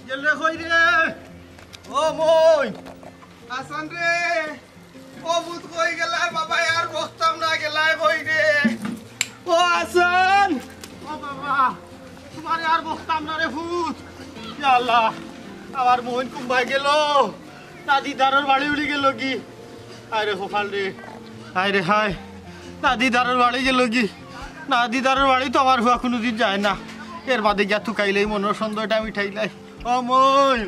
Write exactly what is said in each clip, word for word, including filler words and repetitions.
গেলে কই রে? ও মইন, হাসান রে, ও পুত কই গেলায় বাবা, আর বকতাম না, গেলায় কই রে? ও হাসান, ও বাবা, তুমারে আর বকতাম না রে পুত। ইয়া আল্লাহ, আমার মইন কুনবায় গেল? না দিদারর বাড়ি উড়ি গেল কি? হায় রে কপাল রে, হায় রে হায়, না দিদারর বাড়ি গেল কি? না দিদারর বাড়ি তো আমার ফুয়া কুনুদিন যায় না। এর বাদে গিয়া তুকাইলাই মনর সন্দেহটা মিটাইলাই। ও মইন,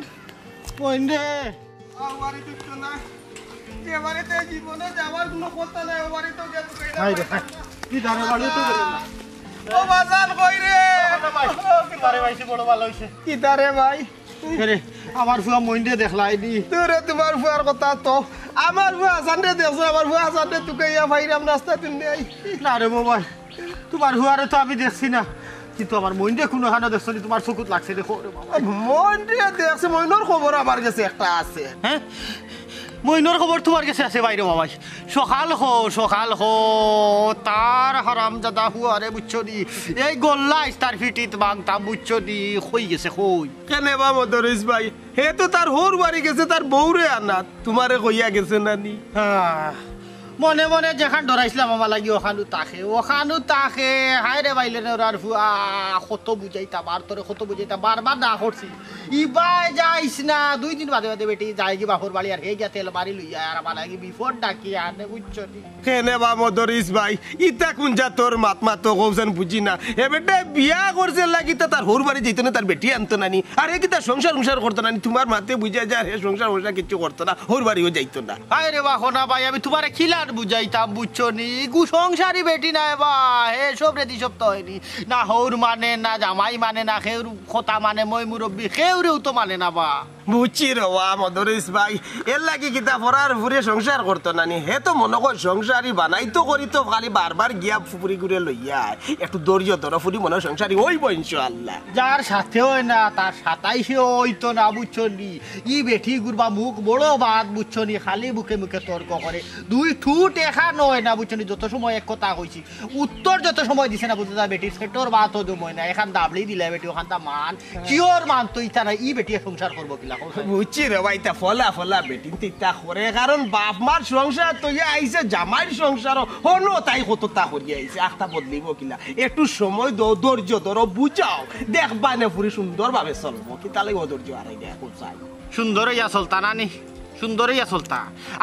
মইন রে। আমার বাড়ি ঢুকতো না। যে বাড়িতে জীবনে যাওয়ার কোনো কথা নাই, ও বাড়ি তো গেল কইরা হায় রে হায়। কি ধারে বাড়ি তো গেল না। ও বাজান কই রে? আরে ভাই, আরে ভাই, সে বড় ভালো হইছে। কি ধারে ভাই? আরে, আমার ফুয়া মইনরে দেখলায় নি? তোরে তোমার ফুয়ার কথা তো। আমার ফুয়া হাসানরে দেখছো, আমার ফুয়া হাসানরে তুকাইয়া ফাইরাম রাস্তা তুমি নেই। না রে বাবা, তোমার ফুয়ারে তো আমি দেখছি না, কিন্তু আমার মইনরে কুনুখানো দেখছো নি, তোমার চকুত লাগছে, দেখো রে বাবা। মইনরে দেখছে, মইনর খবর আমার গেছে একটা আছে। হ্যাঁ? মইনর খবর তোমার গেছে আছে বাইরে বাবা। সকাল হো, সকাল হো, তার হারামজাদা ফুয়ারে বুঝছো নি? এই গল্লাইস তার ফিটিত বাংতা বুঝছো নি? কই গেছে, কই? কেনে বা মদরিস ভাই, হে তো তার হউর বাড়ি গেছে, তার বউরে আনাত, তোমারে কইয়া গেছে না নি? হ্যাঁ, মনে মনে যেখান ডরাইছিলাম আমার লাগি, ওখানও তাকে, ওখানও তাকে। হায় রে বাইলে রে ওরার ফুয়া, কত বুঝাইতাম, আর তোরে কত বুঝাইতাম, বারবার না করছি। ইবায় যাইস না, দুই দিন বাদে বাদে বেটি যায়গি বাপর বাড়ি, আর হে গিয়া তেল মারি লইয়া, আর আমার লাগি বিপদ ডাকি আনে, বুঝছো নি? কেনে বা মদরিস ভাই, ইতা কুন জাতর মাত মাত কওছেন বুঝি না। হে বেটা বিয়া করছে লাগি তা তার হউর বাড়ি যাইতো না, তার বেটি আনতো না নি। আর হে কিতা সংসার উংসার করতো না নি, তোমার মাতে বুঝা যায় হে সংসার উংসার কিচ্ছু করতো না, হউর বাড়িও যাইতো না। আরে বা, হো না ভাই, আমি তোমারে কিলান বুঝাইতাম, বুঝছো নি? ইগু সংসারী বেটি নায় বা, হে সব রেডি সব তো হয়নি। না হউর মানে, না জামাই মানে, না কেউর কথা মানে, মই মুরব্বি, কেউরেও তো মানে না বা। বুঝছি রে বা মদরিস ভাই, এর লাগি কিতা ফরার ফুরি সংসার করতো না নি? হে তো মনো কয় সংসারই বানাইতো করিতো খালি বারবার গিয়া ফুরি ঘুরে লইয়া আয়। একটু ধৈর্য ধরো, ফুরি মনো সংসারই অইবো ইনশাআল্লাহ। যার সাথে হয় না, তার সাতাইশে হইতো না, বুঝছো নি? ই বেটি গুরবা মুখ বড় বাদ, বুঝছো নি? খালি মুখে মুখে তর্ক করে। দুই ঠুট এখান হয় না, বুঝছো নি? যত সময় এক কথা কইছি, উত্তর যত সময় দিছে না, বুঝছো, তা বেটির সেটর বাতও জময় না। এখান দাবড়ি দিলে বেটি, ওখান তা মান। কিওর মান তো ইতা নাই, ই বেটিয়ে সংসার করবো কিলা, কও চাই? বুঝছি রে ভাই, তা ফলা ফলা বেটি তো ইতা করে, কারণ বাপ মার সংসার তো ইয়া আইছে, জামাইর সংসারও হনো তাই কত তা করিয়া আইছে, আখতা বদলিব কিলা? একটু সময় দাও, ধৈর্য ধরো, বুঝাও, দেখবা নে ফুরি সুন্দরভাবে চলবো। কিতা লাগি অধৈর্য আর এই দেখো চাই। সুন্দর হইয়া চলতা না নি? সুন্দর হইয়া চলতা।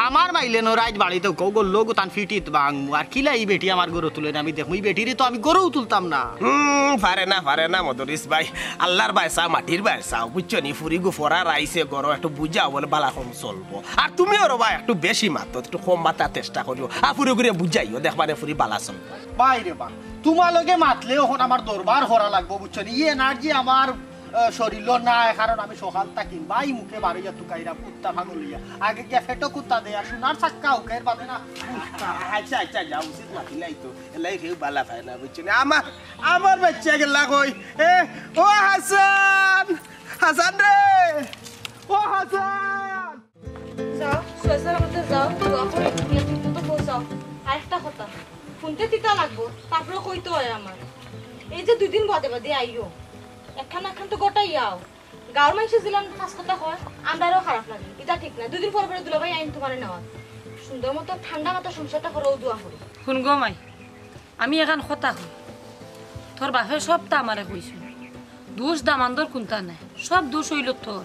আমার মাইলে নো রাইত বাড়িত কও গো, লোক তান ফিটিত বাংমু। আর কিলা ই বেটি আমার গরু তুলে না, আমি দেখমু, ই বেটিরে তো আমি গরুও তুলতাম না। হুম, পারে না, পারে না, মদরিস ভাই। আল্লাহর বায় চাও, মাটির বায় চাও, বুঝছো নি? ফুরি গু ফরার আইছে গরো, একটু বুঝাও, বলে বালা কম চলবো। আর তুমিও রে ভাই একটু বেশি মাতো, একটু কম মাতার চেষ্টা করিও। আর ফুরি গুরে বুঝাইও, দেখবা নে ফুরি বালা চলবো। ভাই রে বা, তোমার লগে মাতলে এখন আমার দরবার করা লাগবো, বুঝছো নি? ই এনার্জি আমার আহ, শরীরও নাই, কারণ আমি সকাল থাকি ভাই মুখে বারইয়া তুকাইরা কুত্তা পাগল হইয়া। আগে গিয়া ফেটো কুত্তা দেয়া, সোনার চাক্কা উকের বাদে না। আচ্ছা, আচ্ছা, যা উচিত মাতিলাই তো। এলাই কেউ বালা পায় না, বুঝছো নি? আমার, আমার বাচ্চা গেলা কই? এ, ও হাসান! হাসান রে! ও হাসান! যাও, সয়সালামতে যাও, দোয়া করে তুমি একটু তো বসাও। আরেকটা কথা, হুনতে তিতা লাগবো, তারপরে কইতে হয় আমার। এই যে দুই দিন বাদে বাদে আইও, একখান একখান তো গোটাই আও। গাঁওর মানষে জিলান পাঁচ কথা কয়, আমরারও খারাপ লাগে। ইতা ঠিক না। দুই দিন পরে পরে দুলাভাই আইন তোমারে নেওয়া। সুন্দর মতো ঠান্ডা মাথায় সংসারটা করো, দোয়া করো। হুন গো মাই, আমি এখান কথা কই। তোর বাপে সবতা আমারে কইছইন। দুষ দামান্দর কুন্তা নাই। সব দুষ অইলো তোর।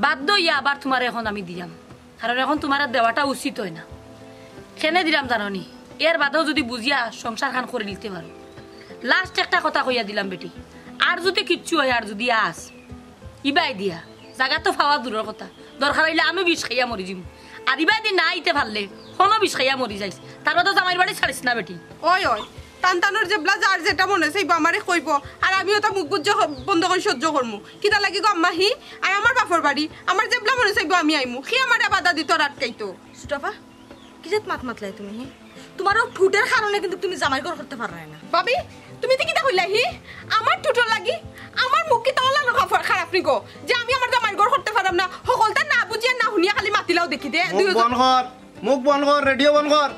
বাধ্য অইয়া আবার তোমারে এখন আমি দিয়াম। কারণ এখন তোমারে দেওয়াটা উচিত হয় না। কেনে দিলাম জানো নি? এর বাদেও যুদি বুঝিয়া সংসারখান করি নিতে পারো। Last একটা কথা কইয়া দিলাম বেটি, আর যুদি কিচ্ছু হয়, আর যুদি আস, ইবায় দিয়া, জাগা তো পাওয়া দূরর কথা, দরকার অইলে আমি বিষ খাইয়া মরি যিমু। আর ইবায় দি না আইতে পারলে, হনো বিষ খাইয়া মরি যাইস, তার বাদেও জামাইর বাড়ি ছাড়িস না বেটি। ওই, ওই, তান তানর যেবলা যার যেটা মনে চাইবো আমারে কইবো, আর আমিও তা মুখ বুজ্জ বন্ধ করি সহ্য করমু। কিতা লাগি গো আম্মা হি? আর আমার বাপর বাড়ি, আমার যেবলা মনে চাইবো আমি আইমু। হি আমারে বাধা দিতো আর আটকাইতো। সুটাফা, কিজাত মাত মাতলাই তুমি, হি? তোমার ও ঠুটের কারণে কিন্তু তুমি জামাইর ঘর করতে পারো না। ভাবি, তুমি তো কিতা কইলা, হি? আমার ঠুটর লাগি? আমার মুখ কিতা অলা খারাপ নি গো? যে আমি আমার জামাইর ঘর করতে পারাম না, হকলতা না বুঝিয়া না হুনিয়া খালি মাতিলাও দেখি দে। মুখ বন্ধ কর, মুখ বন্ধ কর, রেডিও বন্ধ কর।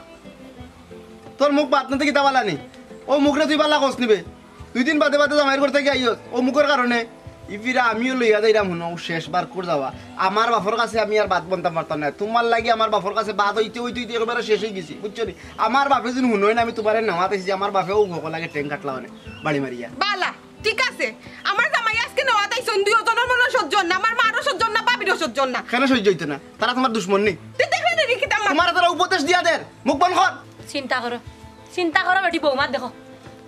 তোর মুখ বাত নাতে কিতা বালা নি? ও মুখরে তুই বালা কস নিবে। দুই দিন বাদে বাদে জামাইর ঘর থাকি আইস, ও মুখর কারণে। ইফিরা আমিও লইয়া যাইরাম হুনো, শেষবার কর যাওয়া। আমার বাপর কাছে আমি আর বাদ বনতাম পারতাম না। তুমার লাগি আমার বাপর কাছে বাদ অইতে অইতে অইতে একেবারে শেষ অইগেছি, বুঝছো নি? আমার বাপে যদি হুনইন আমি তুমারে নেওয়াত আইছি যে আমার বাপেও ভোক লাগে টেং কাটলা অনে বাড়ি মারিয়া। বালা, ঠিক আছে। আমার জামাই আজকে নেওয়াত আইছইন, দুইওজনর মনো সহ্য অর না, আমার মারও সহ্য অর না, ভাবিরও সহ্য অর না। কেনে সহ্য অইতো না? তারা তুমার দুশমন নি? তুই দেখলে নি কিতা মাত? তুমারে তারা উপদেশ দিয়া দের, মুখ বন্ধ কর। চিন্তা করো, চিন্তা করো বেটি বৌমা, দেখো,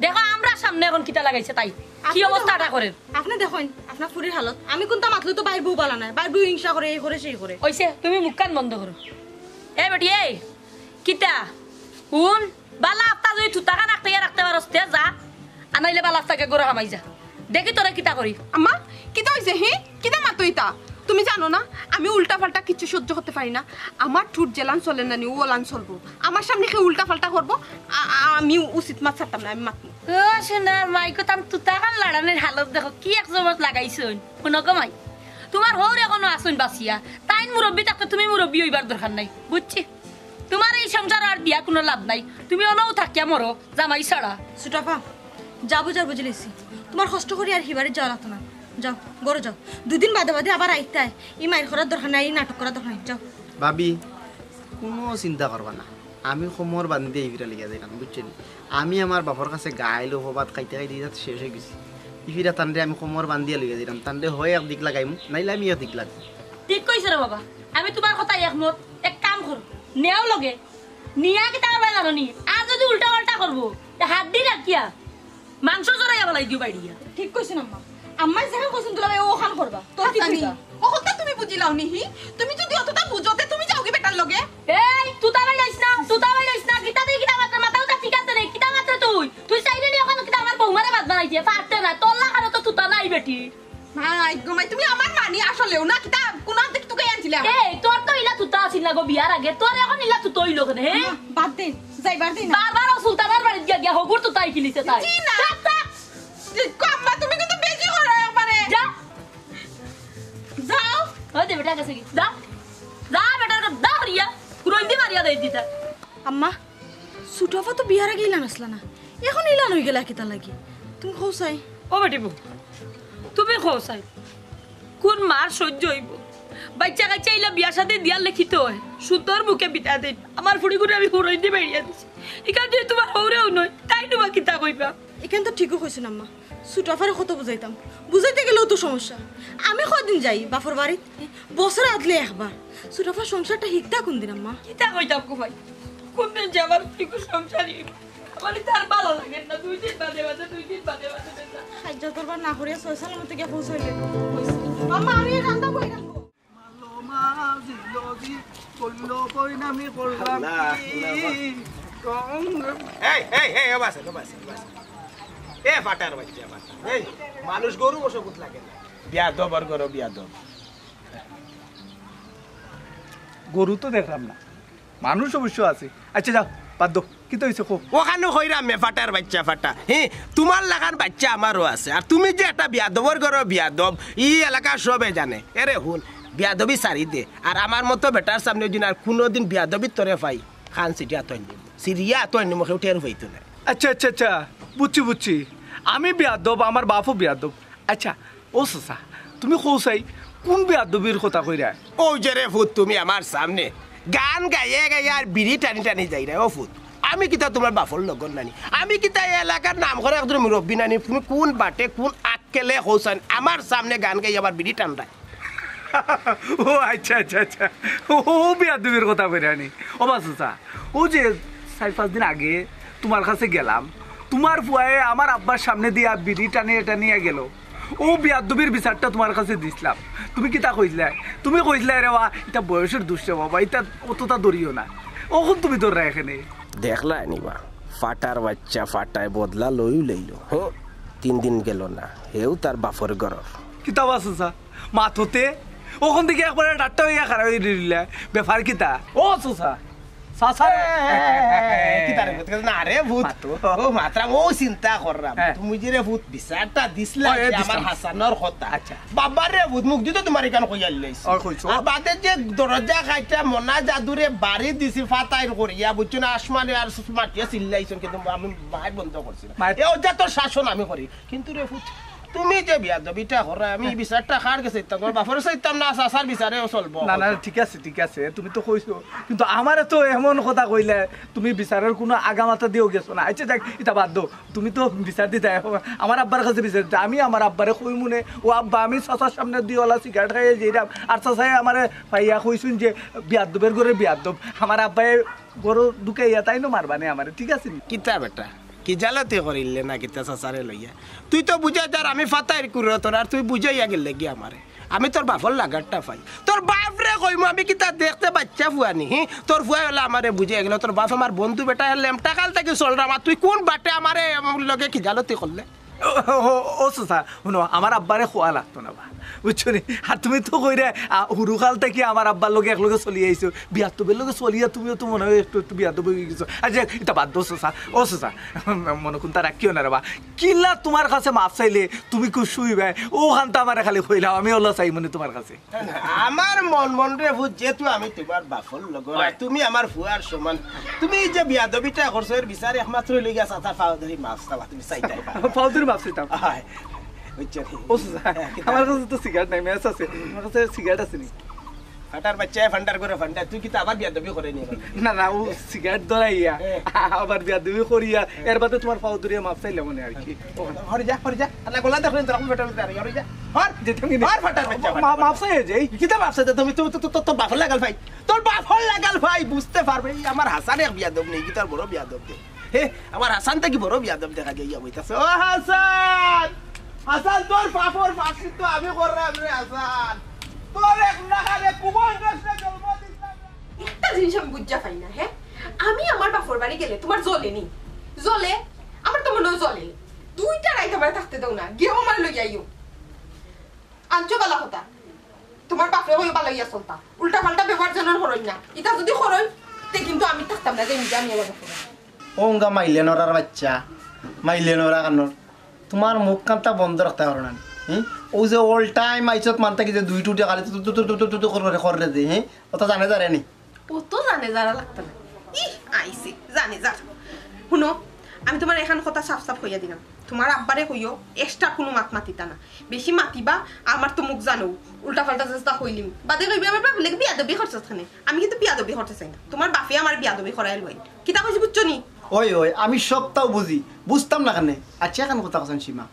দেখো আমরার সামনে অখন কিতা লাগাইছে তাই, কি আপনি অবস্থা দেখো, এটা করের। আপনি দেখইন, আপনার ফুরির হালত। আমি কুনতা মাতলে তো বাইর বউ বালা নায়, বাইর বউ হিংসা করে, এই করে, সেই করে। অইছে, তুমি মুখখান বন্ধ করো। এ বেটি, এই, কিতা? হুন, বালা আফতা যদি তুতাখান আটকাইয়া রাখতে পারস, তে যা, আর নাইলে বালা আফতাকে ঘরো হামাই যা। দেখি তোরে কিতা করি। আম্মা, কিতা অইছে, হি? কিতা মাতো ইতা? তুমি জানো না, আমি উল্টা পাল্টা কিচ্ছু সহ্য করতে পারি না। আমার ঠুট যেলান চলে না নি, ও ওলান চলবো। আমার সামনে কেউ উল্টা পাল্টা করবো, আ-, আ-, আমি উচিত মাত ছাড়তাম না, আমি মাতমু। ও সোনার মাই গো, তান তুতাখান লাড়ানির হালত দেখো, কি এক জবত লাগাইছইন। হুনো গো মাই, তুমার হউর অখনো আছইন বাঁচিয়া, তাইন মুরব্বি থাকতে তুমি মুরব্বি অইবার দরকার নাই, বুঝছি? তুমার এই সংসার আর দিয়া কুনু লাভ নাই, তুমি অনউ থাকিয়া মরো, জামাই ছাড়া। সুটাফা, যা বুঝার বুঝি লইছি। তুমার কষ্ট করি আর হিবারে যাওয়া লাগতো না। যাও, ঘরো যাও। দুদিন বাদে বাদে আবার আইতায়। ই মাইর করার দরকার নাই, ই নাটক করার দরকার নাই। যাও। ভাবি, কুনু চিন্তা করবা না। আমি কোমর বান্ধিয়া ইফিরা লইয়া যাইরাম, বুঝছো নি? আমি আমার বাপর কাছে গাইল অপবাদ খাইতে খাইতে ইজাত শেষ অইগেছি। ইফিরা তানরে আমি কোমর বান্ধিয়া লইয়া যাইরাম। তানরে হয় এক দিক লাগাইমু, নাইলে আমি এক দিক লাগাইমু। ঠিক কইছো রে বাবা, আমি তুমার কথায় একমত। এক কাম করো, নেও লগে। নিয়া কিতা করবা জানো নি? আর যদি উল্টা পাল্টা করবো, তে হাত দি রাখিয়া মাংস জড়াইয়া ফালাই দিও বাইড়িয়া। ঠিক কইছইন আম্মা। আম্মায় যেখান কইছইন দুলাভাই, অখান করবা। তোর কি আচ্ছা নি, কইবা? অখন তো তুমি বুঝিলাও নি হি? তুমি যদি অতটা বুঝো, তে তুমি যাওগি বেটার লগে। এই, তুতা বাইড়াইস না, তুতা বাইড়াইস না। কিতা তুই কিতা মাতরে, মাথা উতা ঠিক আছে নি? কিতা মাতরে তুই? তুই চাইলে নি অখন কিতা আমার বৌমারে বাদ বানাইছে? পারতে না, তোর লাখান তো তুতা নাই বেটি। মাই গো মাই, তুমি আমার মা নি আসলেও না, কিতা কুনু দিক তুকাই আনছিলে? এই, তোর তো ইলা তুতা আছিল না গো বিয়ার আগে, তোর অখন ইলা তুতা অইলো কেনে, হে? আম্মা, বাদ দেন, যাইবার দিন। বারবার অউ সুলতানর বাড়িত গিয়া গিয়া হগুর তুতাই কিলিছে তাই। জি না। থাক, থাক। দেখো আম্মা, তুমি কিন্তু বেশি করো একবারে। যা। যাও। ওই দে বেটা গেছে কি? যা। যা বেটার কাছে, যা হরিয়া। কুরইন্দি মারিয়া দেই দিতা। আম্মা, সুটাফা তো বিয়ার আগে ইলান আছলা না, অখন ইলান অইগেলা কিতার লাগি? তুমি কও চাই। ও বেটি বউ, তুমি কও চাই, কুন মার সহ্য অইবো? বাইচ্চা কাইচ্চা ইলা বিয়া শাদি দিয়ার লেখিত অয়, সুন্দর মুখে বিদায় দেইন। আমার ফুড়িগুরে আমি হুরইন্দি বাইড়িয়া দিছি, ইখান দিয়া তুমার হউরেও নাই, তাইন বা কিতা কইবা? ইখান তো ঠিকউ কইছইন আম্মা, সুটাফারে কত বুঝাইতাম, বুঝাইতে গেলেও তো সমস্যা। আমি কয়দিন যাই বাপর বাড়িত? বছরে আদলে একবার। সুটাফার সংসারটা হিকতা কুনদিন আম্মা? কিতা কইতাম গো মাই, কুনদিন যে আমার ফুড়িগুর সংসার অইবো? আমার ইতা আর ভালা লাগের না, দুই দিন বাদে বাদে, দুই দিন বাদে বাদে বেটা। হাইজ্জা দরবার না করিয়া সয় সালামতে গিয়া পৌঁছাইলে। আম্মা, আমি রান্দা বই রাখবো। এই, এই, এই, ও বাসে, ও বাসে, ও বাসে। এ ফাটার বাইচ্চা, ফাটা। এই, মানুষ গরু বশে কুত লাগে না। বিয়াদব আর গরু বিয়াদব। গরু তো দেখরাম না, মানুষ অবশ্য আছে। আচ্ছা যাও, বাদ দেও, কিতা অইছে কও? অখানউ কইরাম মে ফাটার বাইচ্চা ফাটা। হে, তুমার লাখান বাইচ্চা আমারও আছে। আর তুমি যে একটা বিয়াদবর ঘরর বিয়াদব, ই এলাকার সবে জানে। এরে হুন, বিয়াদবি ছাড়ি দে। আর আমার মতো বেটার সামনে যদি আর কুনুদিন বিয়াদবির তরে পাই, কান ছিড়িয়া আতর নিমু। ছিড়িয়া আতর নিমু, কেউ টের পাইতো না। আচ্ছা, আচ্ছা, আচ্ছা, বুঝছি, বুঝছি। আমি বিয়াদব, আমার বাপও বিয়াদব। আচ্ছা, ও চাচা, তুমি কও চাই, কুন বেয়াদবির কথা কইরায়? অউ যে রে ফুত, তুমি আমার সামনে গান গাইয়া গাইয়া আর বিড়ি টানি টানি যাইরায়। ও ফুত, আমি কিতা তুমার বাপর লগর নানি? আমি কিতা এই এলাকার নাম করা একজন মুরব্বি নানি? তুমি কুন বাটে, কুন আক্কেলে কও চাইন আমার সামনে গান গাইয়া আবার বিড়ি টানরায়? ও আচ্ছা, আচ্ছা, আচ্ছা। ও, ও বেয়াদবির কথা কইরায় নি? ও বা চাচা, অউ যে চাইর পাঁচ দিন আগে তুমার কাছে গেলাম, তুমার ফুয়ায় আমার আব্বার সামনে দিয়া বিড়ি টানিয়া টানিয়া গেলো। অউ বেয়াদবির বিচারটা তুমার কাছে দিছলাম। তুমি কিতা কইছলায়? তুমি কইছলায়, "রে বা, ইতা বয়সর দুষ রে বাবা, ইতা অতটা ধরিও না।" অখন তুমি ধররায় কেনে? দেখলায় নি বা, ফাটার বাইচ্চা ফাটায় বদলা লইউ লইলো। হে, তিন দিন গেলো না, হেউ তার বাপর ঘরর। কিতা বা চাচা, মাততে? অখন দেখি একবারে ডাট্টা অইয়া খাড়া অইয়া রইলায়। ব্যাপার কিতা? ও চাচা, চাচা রে। এ, এ, এ, এ, এ, কিতা রে ফুত? না রে ফুত। মাতো। ও মাতরাম, ও চিন্তা কররাম। হ্যাঁ। তুমি যে রে ফুত বিচারটা দিছলায় ও, এ, যে আমার দিছলাম। হাসানর কথা। আচ্ছা। বাবা রে ফুত, মুখদি তো তুমার ইখান কইয়া লইছি। ও, কইছো। আর বাদে যে দরজা কাইটা মনা জাদুরে বাড়ি দিছি ফাতাইর করিয়া, বুঝছো না? আসমানে আর মাটিয়ে চিল্লাইছইন, কিন্তু আমি মাইর বন্ধ করছি না। মাইর এ, অউ যে তোর শাসন আমি করি। কিন্তু রে ফুত, তুমি যে বিয়াদবিটা কররায়, আমি বিচারটা কার গেছে দিতাম? তুমার বাপর গেছে দিতাম না, চাচার বিচারেও চলবো? না না, ঠিক আছে, ঠিক আছে, তুমি তো কইছো, কিন্তু আমারে তো এমন কথা কইলে তুমি বিচারের কোনো আগামাথা দিয়েও গেছো না। আচ্ছা যাক, ইতা বাদ দেও, তুমি তো বিচার দিতায়, আমার আব্বার কাছে বিচার দিতায়। আমি আমার আব্বারে কইমুনে, "ও আব্বা, আমি চাচার সামনে দুই ওলা সিগারেট খাইয়া যাইরাম, আর চাচায় আমারে পাইয়া কইছইন যে বিয়াদ্দবের ঘরে বিয়াদ্দব।" আমার আব্বায় ঘরো ঢুকাইয়া তাইন মারবানে আমারে, ঠিক আছে নি? কিতা বেটা, খিজালতি করিলে না কিতা চাচারে লইয়া? তুই তো বুঝাই যার আমি ফাতাইর কুরতর, আর তুই বুঝাইয়া গেলে গি আমারে। আমি তোর বাপর লাগারটা পাই। তোর বাপরে কইমু আমি কিতা দেখতে বাইচ্চা ফুয়া নি, হি? তোর ফুয়া অইলে আমারে বুঝাইয়া গেল, তোর বাপ আমার বন্ধু বেটা, লেমটা কাল থাকি চলরাম, আর তুই কোন বাটে আমারে, আমার লগে খিজালতি করলে? ও, ও, ও, ও চাচা, হুনো, আমার আব্বারে কওয়া লাগতো না বা, বুঝছো নি? আর তুমি তো কইরায়, আ, হুরুকাল থাকি আমার আব্বার লগে একলগে চলি আইছো, বিয়াদ্দবের লগে চলিয়া তুমিও তো মনে হয় একটু, একটু বিয়াদ্দব অই গেছো। আচ্ছা, ইতা বাদ দেও চাচা, ও চাচা, মনো কুন্তা রাখিও না রে বা। কিলা তুমার কাছে মাফ চাইলে তুমি খুশি অইবায়, অখানতা আমারে খালি কইলাও, আমি অলা চাইমুনে তুমার কাছে। আমার মন মন রে ভূত, যেহেতু আমি তুমার বাপর লগর, আর তুমি আমার ফুয়ার সমান, তুমি এই যে বিয়াদবিটা করছো, এর বিচার একমাত্র অইলো গিয়া চাচার পাও ধরি মাফ চাওয়া, তুমি চাইতায় পারো। পাও ধরি মাফ চাইতাম। হয়, বুঝছো নি? ও চাচা, হ্যাঁ, কিতা? আমার কাছে তো সিগারেট নাই, ম্যাচ আছে, আমার কাছে সিগারেট আছে নি? ফাটার বাচ্চা, ফান্ডার করে ফান্ডার, তুই কিতা আবার বিয়াদবি করে নিয়ে গেলি? না না, ও সিগারেট ধরাইয়া, হ্যাঁ। আবার বিয়াদবি করিয়া, এর বাদে তুমার পাও ধরিয়া মাফ চাইলাম মানে আর কি। হরি যা, হরি যা, আল্লাহ গোলা দেখলেন তোর এখন বেটার মধ্যে আর হরি যা। হর, যেতাম কি না? হর ফাটার বাচ্চা, মা-, ফাটার মাফ বাচ্চা। চাইয়া যাই। কিতা মাফ চাইতে তুমি, তুমি তো, তো, তো, তোর বাপর লাগাল ভাই। তোর বাপর লাগাল ভাই, বুঝতে পারবে। এই আমার হাসান এক বিয়াদব নি, কিতা বড় বিয়াদব দে। হে, আমার হাসান থাকি বড় বিয়াদব দেখা যায়, ইয়া বইতাছে। ও হাসান! হাসান, তোর বাপর ফাঁসি তো আমি করলাম রে হাসান। তোর এক নাগালে কুমার দাসে জন্ম দিতাম না। একটা জিনিস আমি বুঝা পাই না, হ্যাঁ? আমি আমার বাপর বাড়ি গেলে তুমার জ্বলে নি? জ্বলে? আমার তো মনে হয় জ্বলে। দুইটা রাইত আমারে থাকতে দেও না, গিয়াও আমারে লইয়া আইও। আনছো বালা কথা, তুমার বাপরে কইও বালা অইয়া চলতা, উল্টা পাল্টা ব্যবহার যেন করইন না। ইতা যদি করইন, তে কিন্তু আমি থাকতাম না, যে নিজে আমি আমার বাপর বাড়ি। ওঙ্গা মাইলে নরার বাচ্চা, মাইলে নরা কানোর, তুমার মুখ কান্তা বন্ধ রাখতা পারো না নি? হুম? অউ যে all time আইছত মানতা কি যে দুই টুটে খালি তু তু তু তু তু তু তু করে করে দে, হ্যাঁ? অতা জানে যারে নি? অত জানে যারা লাগতো না। ইহ, আইছে, জানে যার। হুনো, আমি তুমার এখান কথা সাফ সাফ কইয়া দিলাম। তুমার আব্বারে কইও, extra কুনু মাত মাতিতা না। বেশি মাতিবা, আমার তো মুখ জানো, উল্টা পাল্টা চেষ্টা কইলিম। বাদে কইবি, "আমার বাপ লেগে বিয়াদবি করছস কেনে?" আমি কিন্তু বিয়াদবি করতে চাই না। তুমার বাপে আমার বিয়াদবি করাইল ভাই। কিতা কইছি বুঝছো নি? ওই, ওই, আমি সবতাউ বুঝি, বুঝতাম না কেনে? আচ্ছা, এখান কথা কছেন সীমা,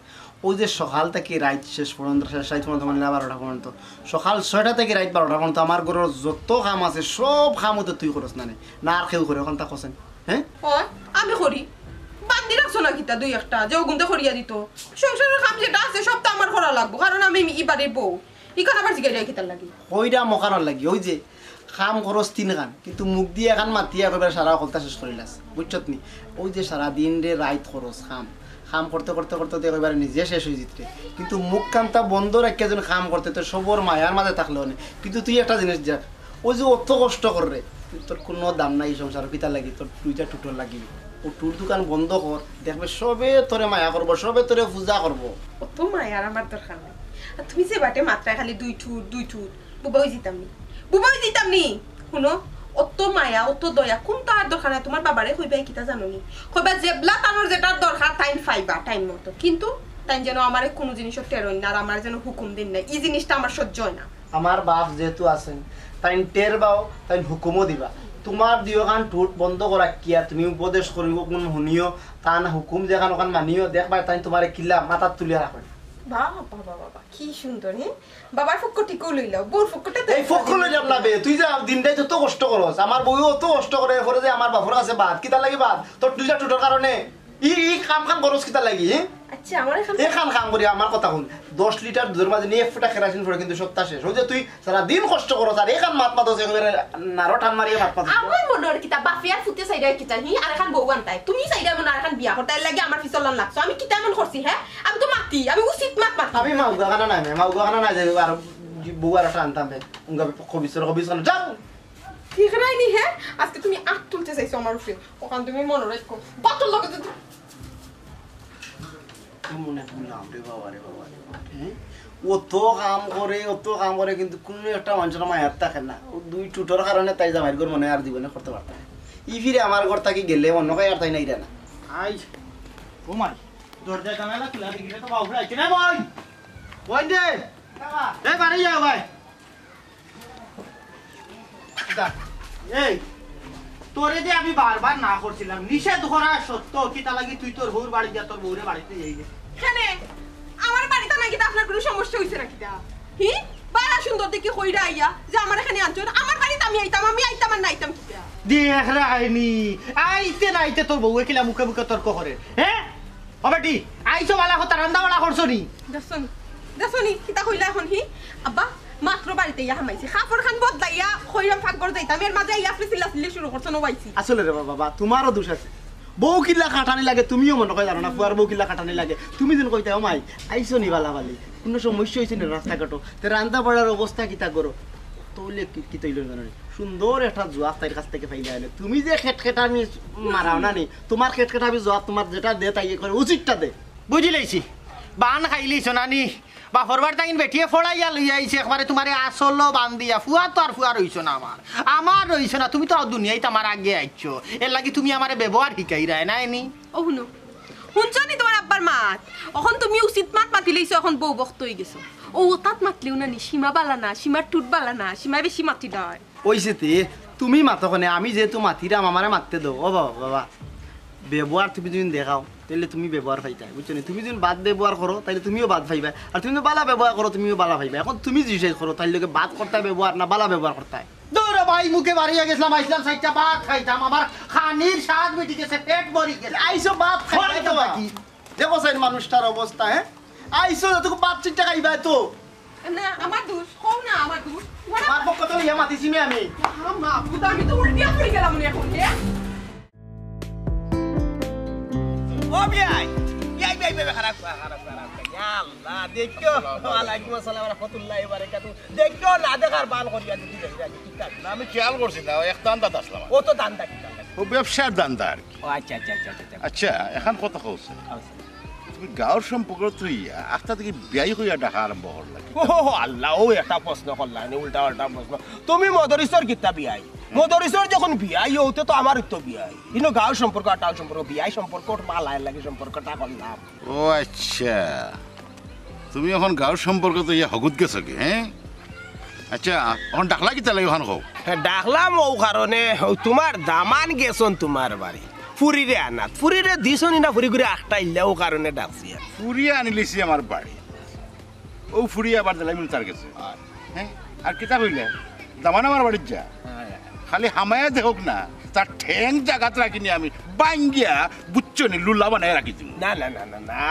অউ যে সকাল থাকি রাইত শেষ পর্যন্ত, শেষ রাইত পর্যন্ত মানে বারোটা পর্যন্ত, সকাল ছয়টা থাকি রাইত বারোটা পর্যন্ত আমার ঘরর যত কাম আছে, সব কাম তো তুই করস না নি, না আর কেউ করে, অখানতা কছেন, হ্যাঁ? ওই, আমি করি। বাদ দি রাখছো না কিতা দুই একটা, যে অগুনতে করিয়া দিত? সংসারর কাম যেটা আছে, সব তো আমার করা লাগবো, কারণ আমি ই বাড়ির বউ। ইখান আবার জিগাইরায় কিতার লাগি? কইরাম অখানর লাগি, অউ যে কাম করস তিন খান, কিন্তু মুখ দি এখান মাতিয়া একবারে সারা হকলতা শেষ করিলাস, বুঝছত নি? অউ যে সারা দিন রে রাইত করস কাম, কাম করতে করতে করতে তো একবারে নিজে শেষ অইযিতরে, কিন্তু মুখ কান্তা বন্ধ রাখিয়া যেন কাম করতে, তো সবর মায়ার মাঝে থাকলে অনে। কিন্তু তুই একটা জিনিস দেখ, অউ যে অত কষ্ট কররে, তোর কুনু দাম নাই ই সংসারো, কিতার লাগি? তোর দুইটা টুটর লাগি। অউ টুর দোকান বন্ধ কর, দেখবে সবে তোরে মায়া করবো, সবে তোরে পূজা করবো। অত মায়ার আমার দরকার নাই। আর তুমি যে বাটে মাতরায় খালি দুই ঠুট, দুই ঠুট, বুবা অইযিতাম নি, বুবা অইযিতাম নি। হুনো, অত মায়া, অত দয়া, কুনতার দরকার নাই। তুমার বাবারে কইবায় কিতা জানো নি? কইবা যেবলা তানর যেটার দরকার তাইন পাইবা টাইম মতো, কিন্তু তাইন যেন আমারে কুনু জিনিসও টেরইন না, আর আমারে যেন হুকুম দেইন না, ই জিনিসটা আমার সহ্য অয় না। আমার বাপ যেহেতু আছইন, তাইন টের পাও, তাইন হুকুমও দিবা। তুমার দুইওখান ঠুট বন্ধ করা কিয়া, তুমি উপদেশ করিও, কুন হুনিও, তান হুকুম যেখান অখান মানিও, দেখবায় তাইন তুমারে কিলা মাথাত তুলিয়া রাখইন। বাবা, বাবা, বাবা, কি সুন্দর, হে? বাবার পক্ষ ঠিকও লইলাও, বউর পক্ষটা তো এই পক্ষ লইলাম না বে, তুই যে দিন রাইত অত কষ্ট করস, আমার বউয়ে অত কষ্ট করে, এরপরে যে আমার বাপর কাছে বাদ, কিতার লাগি বাদ? তোর দুইটা টুটর কারণে। ই, ই কাম কাম করস কিতার লাগি, হে? আচ্ছা, আমার এখান এই কাম কাম করি, আমার কথা হুন। দশ লিটার দুধর মাঝে নিয়া এক ফুটা কেরাসিন পড়ে কিন্তু সবতা শেষ। অউ যে তুই সারা দিন কষ্ট করস, আর এখান মাত মাতস, একেবারে নারো টান মারিয়া মাত মাতস। আমার মনে অর কিতা, বাপে আর ফুতে চাইরা কিতা, হি, আর এখান বউ আনতায়। তুমি চাইরা মনে আর এখান বিয়া করতায়, এর লাগি আমার পিছলন লাগছো। আমি কিতা এমন করছি, হে? আমি তো মাতি, আমি উচিত মাত মাতি। আমি মাউগা খানা নাই, মাউগা খানা নাই যে আর বউ আর একটা আনতাম, হে। উঙ্গা কবিসর, কবিসর, যাও। ঠিক নাই নি, হে? আজকে তুমি আত তুলতে চাইছো আমার উপরে। অখান তুমি মনো রাখো। বাতর লগে যদি এমন এক গুলাম রে বাবা রে বাবা রে বাবা রে। হ্যাঁ? অত কাম করে, অত কাম করে, কিন্তু কুনু একটা মানষর মায়াত থাকে না। অউ দুই টুটর কারণে তাই জামাইর ঘর মনে হয় আর জীবনে করতে পারতো না। ই ফিরে আমার ঘর থাকি গেলে অন্য কাই আর তাই নাইরা না। আই, ও মাই, দরজা জানালা খুলা দেখি তো বাবু আইছে না, বইন। বইন রে। এ, বাড়ি যাও ভাই। যা। এই, তোরে যে আমি বারবার না করছিলাম, নিষেধ করা সত্ত্বেও, কিতা লাগি তুই তোর বউর বাড়ি যা, তোর বউরে বাড়িত যাইবে? কেনে? আমার বাড়িত না কিতা আপনার কুনু সমস্যা অইছে না কিতা? হি? বালা সুন্দর দেখি কইরা আইয়া যে আমার এখানে আনছো না, আমার বাড়িত আমি আইতাম, আমি আইতাম আর না আইতাম কিতা? দেখ রে আইনি, আইতে না আইতে তোর বউয়ে কিলা মুখে মুখে তর্ক করে, হে? ও বেটি, আইছো বালা কথা, রান্দা বাড়া করছো নি? দেখছো নি? দেখছো নি? কিতা কইলা এখন হি? আব্বা, মাত্র বাড়িত আইয়া হামাইছি। কাপড় খান বদলাইয়া কইরাম পাকঘর যাইতাম। এর মাঝে আইয়া আপনি চিল্লাচিল্লি শুরু করছো, নো পাইছি। আসলে রে বাবা, তুমারও দোষ আছে। বউ কিলা খাটানি লাগে, তুমিও মনে কয় জানো না, ফুয়ার বউ কিলা খাটানি লাগে। তুমি যেন কইতায়, "ও মাই, আইছো নি বালা বালি? কুনু সমস্যা অইছে নি রাস্তাঘাটো?" তে রান্দা বাড়ার অবস্থা কিতা করো? তইলে কি, কি তইলে জানো নি? সুন্দর একটা জুয়াব তাইর কাছ থাকি পাইলা অইলে। তুমি যে খেটখেটামি মারাও না নি, তুমার খেটখেটামি জুয়াব তুমার যেটা দে, তাই করে উচিতটা দে। বুঝিলাইছি, বান খাইলিছো না নি? বাপর বাড়ি থাকি বেটিয়ে ফড়াইয়া লইয়া আইছে, একবারে তুমারে আসলো বান দিয়া। ফুয়া তো আর ফুয়া রইছো না আমার, আমার রইছো না। তুমি তো আর দুনিয়াইত আমার আগে আইছো, এর লাগি তুমি আমারে ব্যবহার শিখাইরায় না এনি। ও হুনো, হুনছো নি তুমার আব্বার মাত? অখন তুমি উচিত মাত মাতিলাইছো, অখন বউ বক্ত অইগেছো। ও তাত মাতলেও না নি, সীমা বালা না, সীমার ঠুট বালা না, সীমায় বেশি মাতি দেয়। অইছে তে, তুমি মাতো কেনে, আমি যেহেতু মাতিরাম, আমারে মাততে দেও। ও বাবা, বাবা, ব্যবহার তুমি যদি দেখাও, তাইলে তুমি ব্যবহার পাইতায়, বুঝছো নি? তুমি যদি বাদ ব্যবহার করো, তাইলে তুমিও বাদ পাইবায়, আর তুমি যদি বালা ব্যবহার করো, তুমিও বালা পাইবায়। এখন তুমি decide করো, তাইলে লগে বাদ করতায় ব্যবহার না বালা ব্যবহার করতায়। দৌড়া ভাই, মুখে বাড়িয়া গেছিলাম, আইছিলাম চাইরটা ভাত খাইতাম, আমার খানির স্বাদ মিটি গেছে, পেট ভরি গেছে। আইছো ভাত খাইতায় তো বাকি। দেখো চাইন মানুষটার অবস্থা, হে? আইছো যতটুকু ভাত চাইরটা খাইবায় তো। না, আমার দোষ, কও না, আমার দোষ। তোমার পক্ষ তো লইয়া মাতিছি নে আমি। মা, মা, পুতা, আমি তো উল্টিয়া পড়ি গেলাম নে এখন, হে? ও বিয়াই, বিয়াই, বিয়াই, বিয়াই, খারাপ, খারাপ, খারাপ, খারাপ। ইয়া আল্লাহ, দেখো। ওয়ালাইকুম আসসালাম ওয়া রাহমাতুল্লাহি ওয়া বারাকাতুহু। দেখো, না দেখার বান করিয়া দেখি, দেখি, দেখি, ঠিক আছে। না, আমি খেয়াল করছি না, ওই একটা আন্দাজ আসলাম। ও তো ধান্দা কি, ধান্দা কি? ও ব্যবসার ধান্দা আর কি। ও আচ্ছা, আচ্ছা, আচ্ছা, আচ্ছা, আচ্ছা। আচ্ছা, এখন কথা কওছে। আচ্ছা। তুমি গাঁওর সম্পর্ক তুই আখতা থাকি বিয়াই কইয়া ডাকা আরম্ভ করলা। ও আল্লাহ, ও একটা প্রশ্ন করলা, মানে উল্টা পাল্টা প্রশ্ন। তুমি মদরিসর কিতা বিয়াই? মদরিসর যখন বিয়াই অইতে তো আমার তো বিয়াই। ইনো গাঁওর সম্পর্ক আর টাউন সম্পর্ক, বিয়াই সম্পর্ক, বালায় লাগে সম্পর্কটা করলাম। ও আচ্ছা, তুমি এখন গাঁওর সম্পর্ক তো ইয়া হগুত গেছো কি, হ্যাঁ? আচ্ছা, এখন ডাকলা কিতা লাগি এখন কও? হ্যাঁ, ডাকলাম ও কারণে, ও তুমার দামান গেছন তুমার বাড়ি। ফুরিরে আনাত, ফুরিরে দিছনি না, ফুরি ঘুরে আখটা ইল্লা, ও কারণে ডাকছি আর। ফুরিয়ে আনিলিছি আমার বাড়ি। ও ফুরিয়ে আবার দিলাই মিলতার গেছে। হ্যাঁ? আর কিতা কইলে? দামান আমার বাড়িত যা। খালি হামায়া দেখুক না, তার ঠেং জাগাত রাখি নি আমি, বাঙ্গিয়া, বুঝছো নি, লুলা বানাই রাখি দিমু। না, না, না, না, না,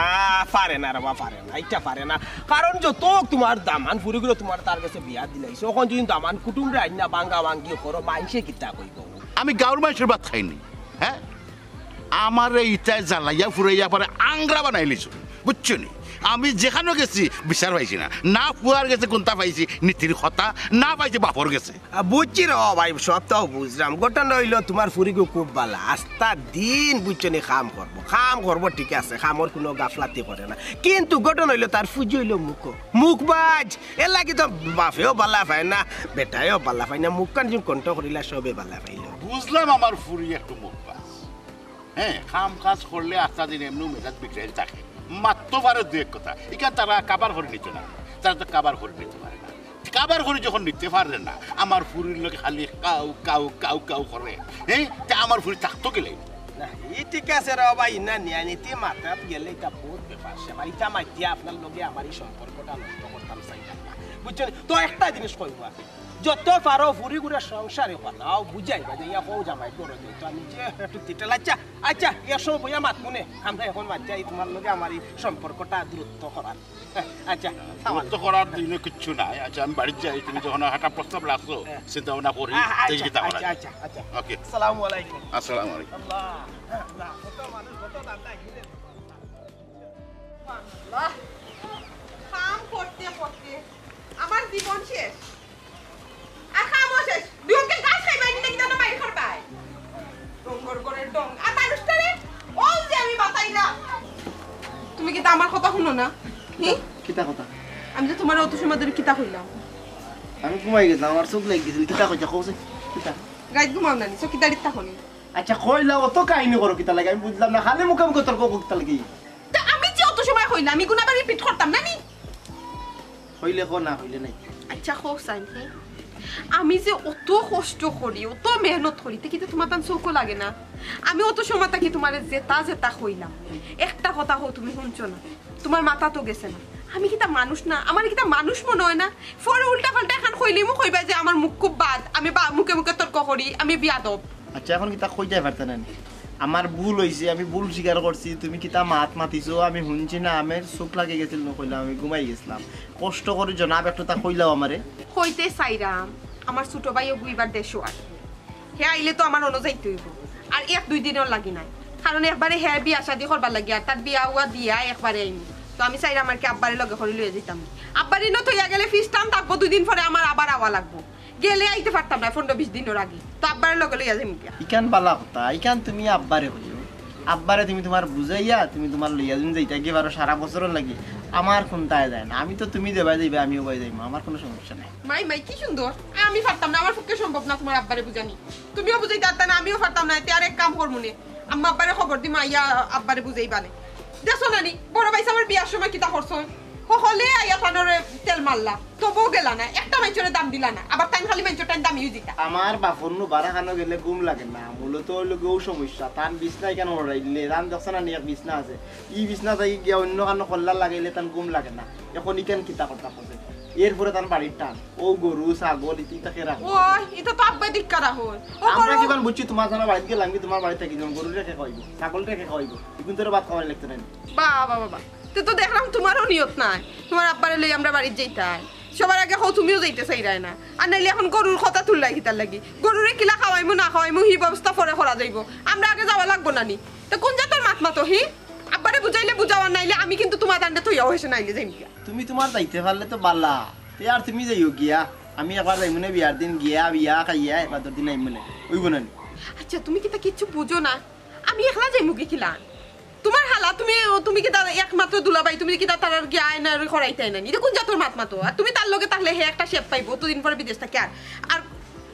পারে না রে বা, পারে না, ইটা পারে না। কারণ যত তুমার দামান ফুরিগুলো তুমার তার গেছে বিয়া দিলাইছে, অখন যদি দামান কুটুমরে আইন না বাঙ্গা বাঙ্গি করো, মাইনষে কিতা কইবো? আমি গাঁওর মাইনষর ভাত খাইনি, হ্যাঁ? আমারে ইতায় জ্বালাইয়া ফুরাইয়া পরে আংরা বানাইলিছো, বুঝছো নি? আমি যেখানো গেছি বিচার পাইছি না, না ফুয়ার গেছে কুন্তা পাইছি নীতির কথা, না পাইছি বাপর গেছে। আ, বুঝছি রে, ও ভাই, সবতাউ বুঝলাম। ঘটনা অইলো, তুমার ফুরিগু খুব বালা, আস্তা দিন, বুঝছো নি, কাম করবো, কাম করবো, ঠিক আছে, কামর কুনু গাফলাতি করে না, কিন্তু ঘটনা অইলো, তার ফুজি অইলো মুখ, মুখবাজ। এর লাগি তো বাপেও বালা পায় না, বেটায়ও বালা পায় না, মুখখান যখন কন্ট্রোল করিলা, সবে বালা পাইলো। বুঝলাম, আমার ফুরি একটু মুখবাজ। হ্যাঁ, কাম কাজ করলে আস্তা দিন এমনেউ মেজাজ বিগড়াইল থাকে। মাততো পারে দু এক কথা। ইখান তারা কাবার করি নিতো না। তারা তো কাবার করি নিতো পারে না। কাবার করি যখন নিতে পারে না, আমার ফুরির লগে খালি কাউ, কাউ, কাউ, কাউ করে। হ্যাঁ? তে আমার ফুরি থাকতো কিলা? না, ই ঠিক আছে রে ভাই, না নিয়া নিতে মাতাত গেলে ইটা বহুত ব্যাপার। সে ভাই, ইটা মাতিয়া আপনার লগে আমার ই সম্পর্কটা নষ্ট করতাম চাইতাম না। বুঝছো নি? তো একটা জিনিস কইবা, যত পারো ফুরিগুরে সংসারে পাঠাও, বুঝাইবা যে ইয়া কও জামাই ঘরো যাইতো, আমি যে একটু তিতে লাচ্চা। আচ্ছা, এক সময় বইয়া মাতমুনে, আমরা এখন মাত যাই, তুমার লগে আমার ই সম্পর্কটা দূরত্ব করার। আচ্ছা, সালাম দূরত্ব আলাইকুম। করার দিনে কিচ্ছু নাই। আচ্ছা, আমি বাড়িত যাই, তুমি যখন একটা প্রস্তাব রাখছো, হ্যাঁ। চিন্তা ভাবনা করি, আ-, আচ্ছা, দেখি কিতা করা আচ্ছা, যায়। আচ্ছা, আচ্ছা। ওকে। আসসালামু আলাইকুম। আসসালামু আলাইকুম। আল্লাহ, আল্লাহ, কত মানুষ, কত ধান্দা, ঘিরে। আল্লাহ, কাম করতে করতে আমার জীবন শেষ। আর কামও শেষ। দুই অঙ্কে গাছ খাইবায় নি নাকি, তাহলে বাইরে করবায়। ডঙ্গর ঘরের ডং। আর মানুষটারে, ও যে আমি বাতাইলাম। তুমি কিতা আমার কথা হুনো না? হি? কিতা কথা? আমি যে তুমারে অত সময় ধরি কিতা কইলাম? আমি ঘুমাই গেছিলাম, আমার চোখ লাগি গেছিল। কিতা কইতা, কওছে? কিতা? রাইত ঘুমাও না নি, চকিদারিত থাকো নি? আচ্ছা, কইলা, অত কাহিনী করো কিতা লাগি? আমি বুঝলাম না, খালি মুখে মুখে তর্ক করতে লাগি। তা আমি কইলা, আমি গুনা আবার রিপিট করতাম না নি। হইলে কও, না হইলে নাই। আচ্ছা, কও চাইন, হে? আমি যে অত কষ্ট করি, অত মেহনত করি, তে কিতা তুমার তান চউখো লাগে না? আমি অত সময় থাকি তুমারে যেতা যেতা কইলাম, একটা কথা কও তুমি হুনছো না, তুমার মাথাত গেছে না। আমি কিতা মানুষ না? আমারে কিতা মানুষ মনো অয় না? পরে উল্টা পাল্টা এখান কইলিমু, কইবা যে আমার মুখ খুব বাদ, আমি বা-, মুখে মুখে তর্ক করি, আমি বিয়াদব। আচ্ছা, এখন কিতা কইতায় পারতায় না নি? আমার ভুল অইছে, আমি ভুল স্বীকার করছি। তুমি কিতা মাত মাতিছো, আমি হুনছি না, আমার চউখ লাগি গেছিল না, কইলাম আমি ঘুমাই গেছিলাম। কষ্ট করি জনাব একটু তা কইলাও আমারে। কইতে চাইরাম, আমার ছোট ভাই অগু ইবার দেশো আর হে আইলে তো আমার অনো যাইতে অইবো, আর এক দুই দিনর লাগি নায়, কারণ একবারে হে বিয়া শাদি করবার লাগি আর তার বিয়া উয়া দিয়া একবারে আইমু। তো আমি চাইরাম আর কি আব্বারে লগে করি লইয়া যাইতাম। আব্বারে ইনো থইয়া গেলে ফিস টান থাকবো, দুই দিন পরে আমার আবার আওয়া লাগবো, গেলে আইতে পারতাম না পনেরো বিশ দিনর আগে। তো আব্বারে লগে লইয়া যাইমু গিয়া। ইখান বালা কথা, ইখান তুমি আব্বারে কইও। আব্বারে তুমি তুমার বুঝাইয়া তুমি তুমার লইয়া যাইতায় গি পারো সারা বছরর লাগি। আমার কুনতায় যায় না, আমি তো তুমি যেবায় যাইবায় আমিও অবায় যাইমু, আমার কুনু সমস্যা নাই। মাই, মাই, কি সুন্দর। আমি পারতাম না, আমার পক্ষে সম্ভব না তুমার আব্বারে বুঝানি। তুমিও বুঝাইতায় পারতায় না, আমিও পারতাম না। তে আর এক কাম করমু নে, আম্মা আব্বারে খবর দিমু, আইয়া আব্বারে বুঝাইবা নে। দেখছো না নি, বড় ভাইসাবর বিয়ার সময় কিতা করছইন? হকলে আইয়া তানরে তেল মারলা, তবুও গেলা না, একটা মাইনষরে দাম দিলা না, আবার তাইন খালি মাইনষর টাইন দামি অইযিতা। আমার বাপর নু বারা খানো গেলে ঘুম লাগে না, মূলত অইলো গি অউ সমস্যা। তান বিছনা ইখান হরাইলে, তান দেখছো না নি এক বিছনা আছে, ই বিছনা থাকি গিয়া অন্য খানো কল্লা লাগাইলে তান ঘুম লাগে না। এখন ইখান কিতা করতা কও চাইন? এরপরে তান বাড়ির টান, অউ গরু, ছাগল, ইতা ইতা কে রাখবো? ও, ইতা তো আব্বায় দেখিয়া রাখইন। ও আমরা গরু কিমান বুঝছি, তুমার জানা বাড়িত গেলাম গি, তুমার বাড়িত থাকি যাম, গরুরে কে খাওয়াইবো, ছাগলরে কে খাওয়াইবো? ইগুনতরে ভাত খাওয়ানি লাগতো না নি? বাবা, বাবা, বাবা। তে তো দেখলাম তুমারও নিয়ত নাই, তুমার আব্বারে লইয়া আমরা বাড়িত যাইতায়। সবার আগে কও তুমিও যাইতে চাইরায় না, আর নাইলে এখন গরুর কথা তুললায় কিতার লাগি? গরুরে কিলা খাওয়াইমু না খাওয়াইমু হি ব্যবস্থা পরে করা যাইবো, আমরা আগে যাওয়া লাগবো না নি? তে কুন জাতর মাত মাতো হি? আব্বারে বুঝাইলে বুঝাও, আর নাইলে আমি কিন্তু তুমার তানরে থইয়াও হেষে নাইলে যাইমু গিয়া। তুমি তুমার যাইতে পারলে তো বালা, তে আর তুমি যাইও গিয়া, আমি একবার যাইমু নে বিয়ার দিন গিয়া, বিয়া খাইয়া এবার দিন আইমু নে, অইবো না নি? আচ্ছা, তুমি কিতা কিচ্ছু বুঝো না? আমি একলা যাইমু গি কিলা? তুমার হালা, তুমি, তুমি কিতা একমাত্র দুলাভাই, তুমি কিতা তারার গিয়া আয়না করাইতায় না নি? ইতা কুন জাতর মাত মাতো? আর তুমি তার লগে থাকলে হে একটা শেপ পাইবো, অতদিন পরে বিদেশ থাকি। আর, আর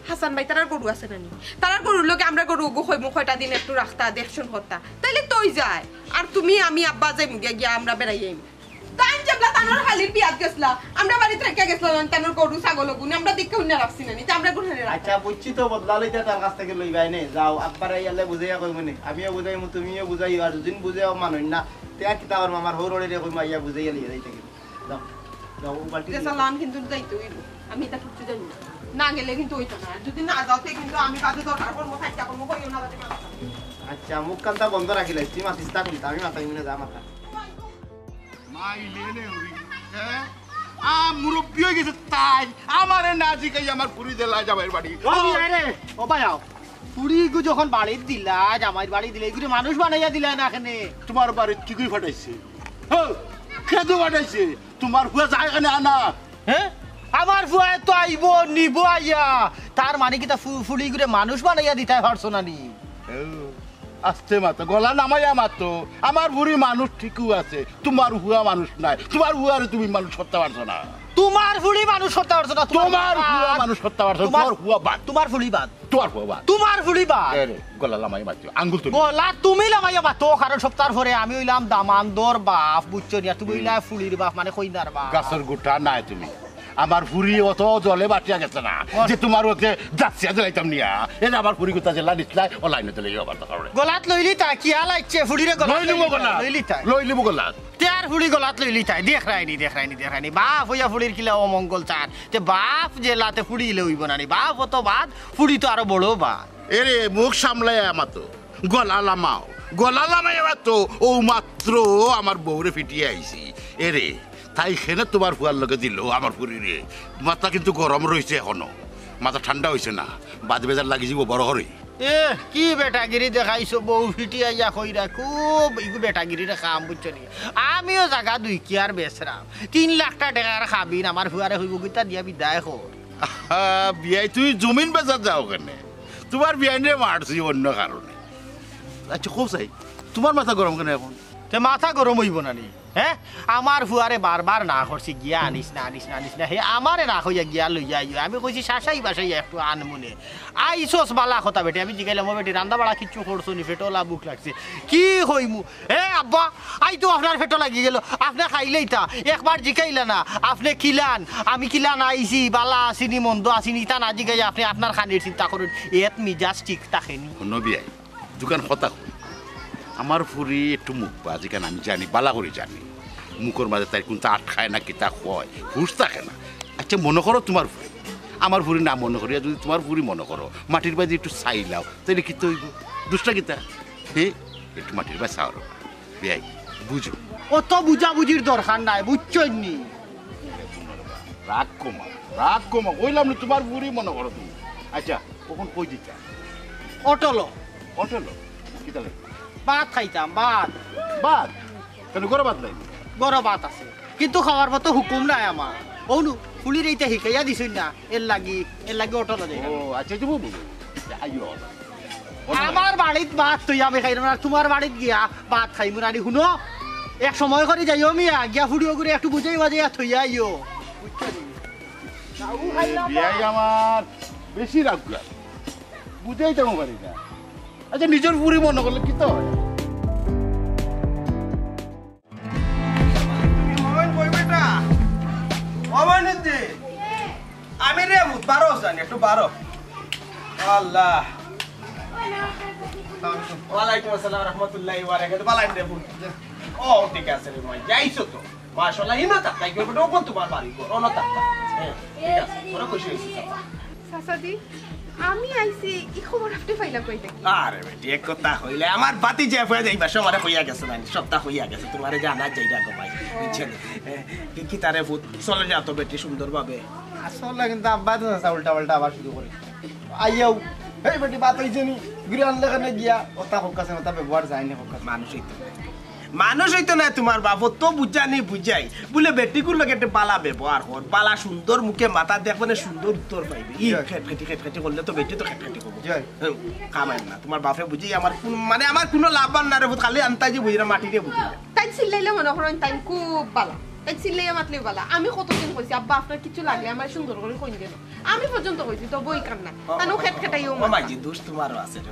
হাসান ভাই, তারার গরু আছে না নি? তারার গরুর লগে আমরার গরু অগু কইমু, কয়টা দিন একটু রাখতা, দেখশুন করতা, তাইলে তো অইযায়। আর তুমি, আমি, আব্বা যাইমু গিয়া, গিয়া আমরা বেড়াই আইমু। তাইন যেবলা তানর খালির বিয়াত গেছলা, আমরা বাড়িত রাখিয়া গেছলা না, তানর গরু ছাগল অগু নি, আমরা দেখিয়া হুনিয়া রাখছি না নি, তে আমরা গুনারে রাখছি। আচ্ছা, বুঝছি তো, বদলা লইতা তার কাছ থাকি লইবায় নে। যাও, আব্বারে আইলে বুঝাইয়া কইমু নে, আমিও বুঝাইমু, তুমিও বুঝাইও, আর যদি বুঝাইয়া মানইন না, তে আর কিতা করমু, আমার হউর হউরে কইমু আইয়া বুঝাইয়া লইয়া যাইতা গি। যাও, যাও, ও বালতি দে নিয়া। চালান কিন্তু যাইতে অইবো, আমি ইতা কিচ্ছু জানি না, না গেলে কিন্তু অইতো না। আর যদি না যাও, তে কিন্তু আমি বাদে দরকার করমু, ফাইটা করমু, কইও না বাদে মাথা। আচ্ছা, মুখ কান্তা বন্ধ রাখিলাইস, তুই মাতিস তা কুনতা, আমি মাতাইমু নে, যা মাতা। মাই লে নে উড়ি। হ্যাঁ? আ, মুরব্বি অই গেছে তাই। আমারে না জিগাই আমার ফুড়ি দিলায় জামাইর বাড়ি। ও ভাই রে, ও ভাই আও। ফুড়ি ইগু যখন বাড়িত দিলায়, জামাইর বাড়িত দিলায়, ইগুরে মানুষ বানাইয়া দিলায় না কেনে? তুমার বাড়িত কিগুয়ে পাঠাইছে? হো, কেগু পাঠাইছে? তুমার ফুয়া যায় কেনে আনা? হ্যাঁ? আমার ফুয়ায় তো আইবো, নিবো আইয়া। তার মানে কিতা ফু-, ফুড়ি ইগুরে মানুষ বানাইয়া দিতায় পারছো না নি? ও। আস্তে মাতো, গলা নামাইয়া মাতো। আমার ফুড়ি মানুষ ঠিকউ আছে, তুমার ফুয়া মানুষ নায়। তুমার ফুয়ারে তুমি মানুষ করতা পারছো না। তুমার ফুড়ি মানুষ করতা পারছো না, তুমার তুমার ফুয়া বাদ। মানুষ করতা পারছো না, তুমার তুমার ফুয়া বাদ। তুমার ফুড়ি বাদ। তুমার ফুয়া বাদ। তুমার ফুড়ি বাদ। এ রে, গলা লামাই মাতো, আঙ্গুল তুলি। গলা তুমি লামাইয়া মাতো, কারণ সপ্তাহর পরে আমি অইলাম দামান্দর বাপ, বুঝছো নি? আর তুমি অইলা ফুড়ির বাপ, মানে কইনার বাপ। গাছর গুটা নায় তুমি। আমার ফুড়ি অত জলে বাটিয়া গেছে না, যে তুমার ওকে দাসিয়া দিলাইতাম নিয়া। এ যে আমার ফুড়ি গুতা জেলা নিছলাই, ও লাইনে দিলে আবার তো করে। গলাত লইলিতায়, কিয়া লাগছে ফুড়িরে গলাত লইলিমু লইলিতায়, গলাত। লইলিতায়। লইলিমু গলাত। তে আর ফুড়ি গলাত লইলিতায়, দেখরায়নি, দেখরায়নি, দেখরায়নি। বাপ অইয়া ফুড়ির কিলা অমঙ্গল চার। তে বাপ জেলা তে ফুড়ি ইলে অইবো না নি। বাপ অত বাদ, ফুড়ি তো আরো বড় বাদ। এরে, মুখ সামলাইয়া মাতো। গলা লামাও। গলা লামাইয়া মাতো, অউ মাত্র আমার বউরে ফিটিয়া আইছি। এরে, তাই কেনে তুমার ফুয়ার লগে দিলো আমার ফুড়িরে? মাথা কিন্তু গরম রইছে এখনো, মাথা ঠান্ডা অইছে না, বাদ বেজার লাগি যিবো বড় করি। এ, কি বেটাগিরি দেখাইছো বউ ফিটিয়া আইয়া কইরা, খুব ইগু বেটাগিরির কাম, বুঝছো নি? আমিও জাগা দুই কিয়ার বেচরাম, তিন লাখটা টেকার কাবিন, আমার ফুয়ারে কইবো কিতা দিয়া বিদায় কর। আহা, বিয়াই তুমি জমিন বেচাত যাও কেনে? তুমার বিয়াইনরে মারছি অন্য কারণে। আচ্ছা, কও চাই, তুমার মাথা গরম কেনে এখন? তে মাথা গরম অইবো না নি? হে, আমার ফুয়ারে বারবার না করছি, গিয়া আনিস না, আনিস না, আনিস না। হে আমারে না কইয়া গিয়া লইয়া আইও। আমি কইছি, "শাসাই বাসাই একটু আনমুনে।" আইছস বালা কথা বেটি। আমি জিগাইলাম, "ও বেটি, রান্দা বাড়া কিচ্ছু করছো নি? পেটো লা ভুক লাগছে।" কি কইমু? "হে আব্বা, আই তো আপনার পেটো লাগি গেল, আপনে খাইলেই তা, একবার জিকাইলা না, আপনে কিলান, আমি কিলান আইছি, বালা আছিনি, মন্দ আছিনি, ইতা না জিগাইয়া আপনে আপনার খানির চিন্তা করইন, এত মিজাজ ঠিক থাকে নি।" হুনো বিয়াই, দুখান কথা কই। আমার ফুরি একটু মুখবাজ, ইখান আমি জানি, বালা করি জানি। মুখর মাঝে তাইর কুনতা আটকায় না, কিতা কয়, হুশ থাকে না। আচ্ছা, মনো করো তুমার ফুরি, আমার ফুরি না মনো করিয়া যুদি তুমার ফুরি মনো করো, মাটির বাড়ি একটু চাইলাও, তাইলে কিতা অইবো? দুষটা কিতা? হে, একটু মাটির বাড়ি চাও রে। বিয়াই, বুঝো। অত বুঝাবুঝির দরকার নাই, বুঝছইন নি? রাগ কমা, রাগ কমা। কইলাম না তুমার ফুরি মনো করো তুমি। আচ্ছা, অখন কই দিতা? অটলো। অটলো? কিতা লাগি? ভাত খাইতাম, ভাত। ভাত? কেনে, ঘরো ভাত নাই? ঘরো ভাত আছে, কিন্তু খাওয়ার মতো হুকুম নাই আমার। অউ নু, ফুরিরে ইতা হিকাইয়া দিছইন না, এর লাগি, এর লাগি অটলো যাই। ও, আচ্ছা, আচ্ছা, বুঝো, বুঝো। আইও, অটলো। আমার বাড়িত ভাত থইয়া আমি খাইরাম না, আর তুমার বাড়িত গিয়া ভাত খাইমু না নি। হুনো, এক সময় করি যাইও মিয়া, গিয়া ফুড়ি অগুরে একটু বুঝাই বাজাইয়া থইয়া আইও। বিয়াই আমার বেশি রাগ করে, বুঝাইতাম পারি না। আচ্ছা, নিজর ফুরি মনো করলে কিতা অয়? মমিন কই বেটা? ও মমিনুদ্দিন, আমি রে ভূত, বারো জানি, একটু বারো। আল্লাহ। ওয়ালাইকুম আসসালাম রহমতুল্লাহি ওয়া বারাকাতুহু। বালা নি রে ভূত? ও, ঠিক আছে রে ভাই, যাইছো তো। মাশাআল্লাহ, ইনো থাকতায়, কি বেটা, অখন তুমার বাড়ি ঘর, অনো থাকতায়। হে, ঠিক আছে, বড় খুশি অইছি, চাচা। চাচাজি, আমি আইছি, ই খবর আপনে পাইলা কই থাকি? আরে বেটি, এক কথা কইলে, আমার ভাতিজা ফুয়া যাইবার সময় আমারে কইয়া গেছে না, সবতা কইয়া গেছে, তুমারে জানা যাইরা গো ভাই, বুঝছো নি? এ, দেখি তারে ভূত, চলো যা তো বেটি সুন্দরভাবে। আসলে কিন্তু আব্বা তো চাচা উল্টা পাল্টা আবার শুরু করে। আইয়াও, এই বেটি ভাত অইছে নি, ঘুরে আনলে কেনে গিয়া, অতা কউক্কা চাইন, অতা ব্যবহার যায় না কউক্কা চাইন। মানুষ অইতো না। মানুষ অইতো না তুমার বাপ, অত বুঝানি বুঝাই। বুলে বেটিগুর লগে একটু বালা ব্যবহার কর, বালা সুন্দর মুখে মাত দে, মানে সুন্দর উত্তর পাইবে। ই জয়। খেট খেটি, খেট খেটি করলে তো বেটি তো খেট খেটি করবো। জয়। হুম, কামাই না। তুমার বাপরে বুঝাই আমার কুন, মানে আমার কুনু লাভ আর না রে ভূত, খালি আন্তাজি বুঝি না, মাটিরে বুঝি না। তাইন চিল্লাইলে মনো করইন তাইন খুব বালা। তাইন চিল্লাইয়া মাতলেউ বালা। আমি কতদিন কইছি, "আব্বা, আপনার কিচ্ছু লাগলে আমারে সুন্দর করি কইন যেন।" আমি পর্যন্ত কইছি, "তো বই কার না।" ও, তানু ও, খেট খেটাইও ও, মাত। মাঝে দোষ তুমারও আছে রে।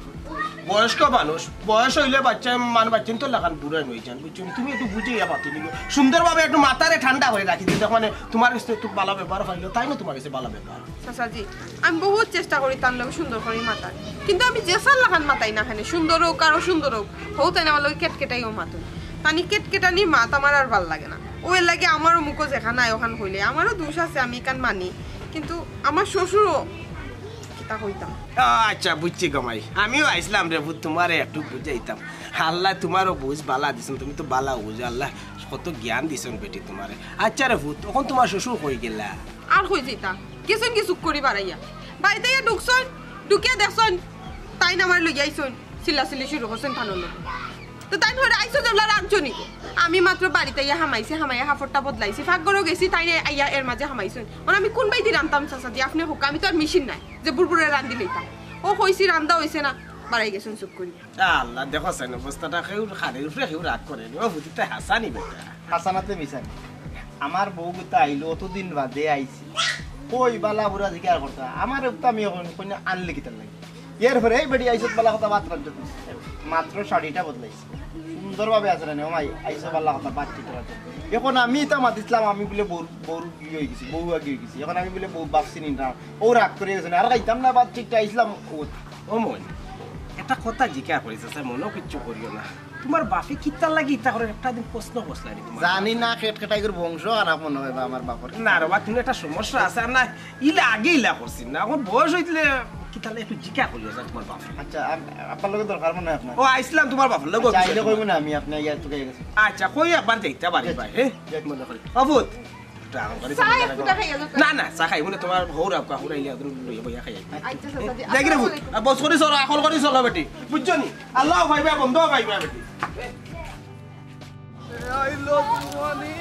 বয়স্ক মানুষ, বয়স অইলে বাচ্চা, মানে বাচ্চা তো লাখান বুড়া অই যাইন, বুঝছো নি? তুমি একটু বুঝাইয়া মাতি দিও। সুন্দরভাবে একটু মাথারে ঠান্ডা করি রাখি দিও। দেখো মানে তুমার কাছে একটু বালা ব্যবহার পাইলো, তাইনও তুমার কাছে বালা ব্যবহার। চাচাজি, আমি বহুত চেষ্টা করি তান লগে সুন্দর করি মাতার, কিন্তু আমি যেসার লাখান মাতাই না কেনে, সুন্দর অউক আর অসুন্দর অউক, হউ তাইন আমার লগে খেট খেটাইও মাতইন। তানি খেট খেটানি মাত আমার আর ভালা লাগে না। অউ এর লাগি আমারও মুখো যেখান আয় অখান কইলে, আমারও দোষ আছে, আমি ইখান মানি, কিন্তু আমার শ্বশুরও কিতা কইতাম। আচ্ছা, বুঝছি গো মাই, আমিও আইছলাম রে ভূত, তুমারে একটু বুঝাইতাম। আল্লায় তুমারও বুঝ বালা দিছইন, তুমি তো বালা বুঝো, আল্লায় কত জ্ঞান দিছইন বেটি তুমারে। আচ্ছা রে ভূত, অখন তুমার শ্বশুর কই গেলা? আর কই যাইতা? গেছইন গি চুক করি বারাইয়া। বাড়িত আইয়া ঢুকছইন, ঢুকিয়া দেখছইন, তাইন আমারে লইয়া আইছইন, চিল্লাচিল্লি শুরু করছইন তানর লগে। তো তাইন কইরা আইছো যেবলা রানছো নি গো? আমি মাত্র বাড়িত আইয়া হামাইছি, হামাইয়া কাপড়টা বদলাইছি, পাকঘরো গেছি, তাইন আইয়া এর মাঝে হামাইছইন। অখন আমি কুন বায়দি রানতাম চাচাজি, আপনে কউক্কা, আমি তো আর মেশিন নায় যে বুড়বুড়ে রান্দি লইতাম। অউ কইছি রান্দা অইছে না, বারাই গেছইন চুক করি। আল্লাহ, দেখো চাইন অবস্থাটা, কেউর খানির উপরে কেউ রাগ করে নি। ও ভূত ইতা হাছা নি বেটা? হাছা নাতে মিছা নি। আমার বউ গুতা আইলো, অতদিন বাদে আইছি। কই বালা বুরা জিকার করতা। আমারে উতা আমি অখন কইনা আনলে কিতার লাগি? এর পরে এই বেটি আইছত বালা কথা ভাত রানছত। মাত্র শাড়িটা বদলাইছি। সুন্দরভাবে আছে রানি, ও মাই, আইছো বালা কথা ভাত ঠিক রানছত। অখন আমি ইতা মাতিছলাম, আমি বুলে বউর, বউর ই অই গেছি, বউ আগি অই গেছি। অখন আমি বুলে বউ বাপ চিনি না। অউ রাগ করি গেছে না। আর খাইতাম না ভাত ঠিক আইছলাম। ও ও মইন, একটা কথা জিকার করি চাচা, মনো কিচ্ছু করিও না। তুমার বাপে কিতার লাগি ইতা করে একটা দিন প্রশ্ন করছলা নি তুমার? জানি না, খেট খেটাই করে বংশ খারাপ মনো অয় বা আমার বাপর। না রে বা, কুনু একটা সমস্যা আছে, আর না ইলা আগে ইলা করছি না, অখন বয়স অইলে কিতার লাগি একটু জিকার করিও চাচা তুমার বাপরে। আচ্ছা, আপ-, আপনার লগে দরকার মনো অয় আপনার? ও আইছলাম তুমার বাপর লগে আচ্ছা, আইলে অফিসে। কইবো না আমি, আপনে ইয়ার তো গেছে। আচ্ছা, কই একবার যাইতা পারি ভাই, হে? মনো করি। ও ভূত, চা এক ফুটা খাইয়া যাও। না, না, চা খাইমু না, তুমার হউর আউক্কা, হউর আইলে ওদের লইয়া বইয়া খাই। আচ্ছা, চাচাজি, দেখি রে, আসসালামু আলাইকুম। বস করি চলো, আকল করি চলো বেটি, বুঝছো নি? আল্লাহ ভাই ভাই, বন্ধ ভাই ভাই বেটি। আইলো জুয়ানি,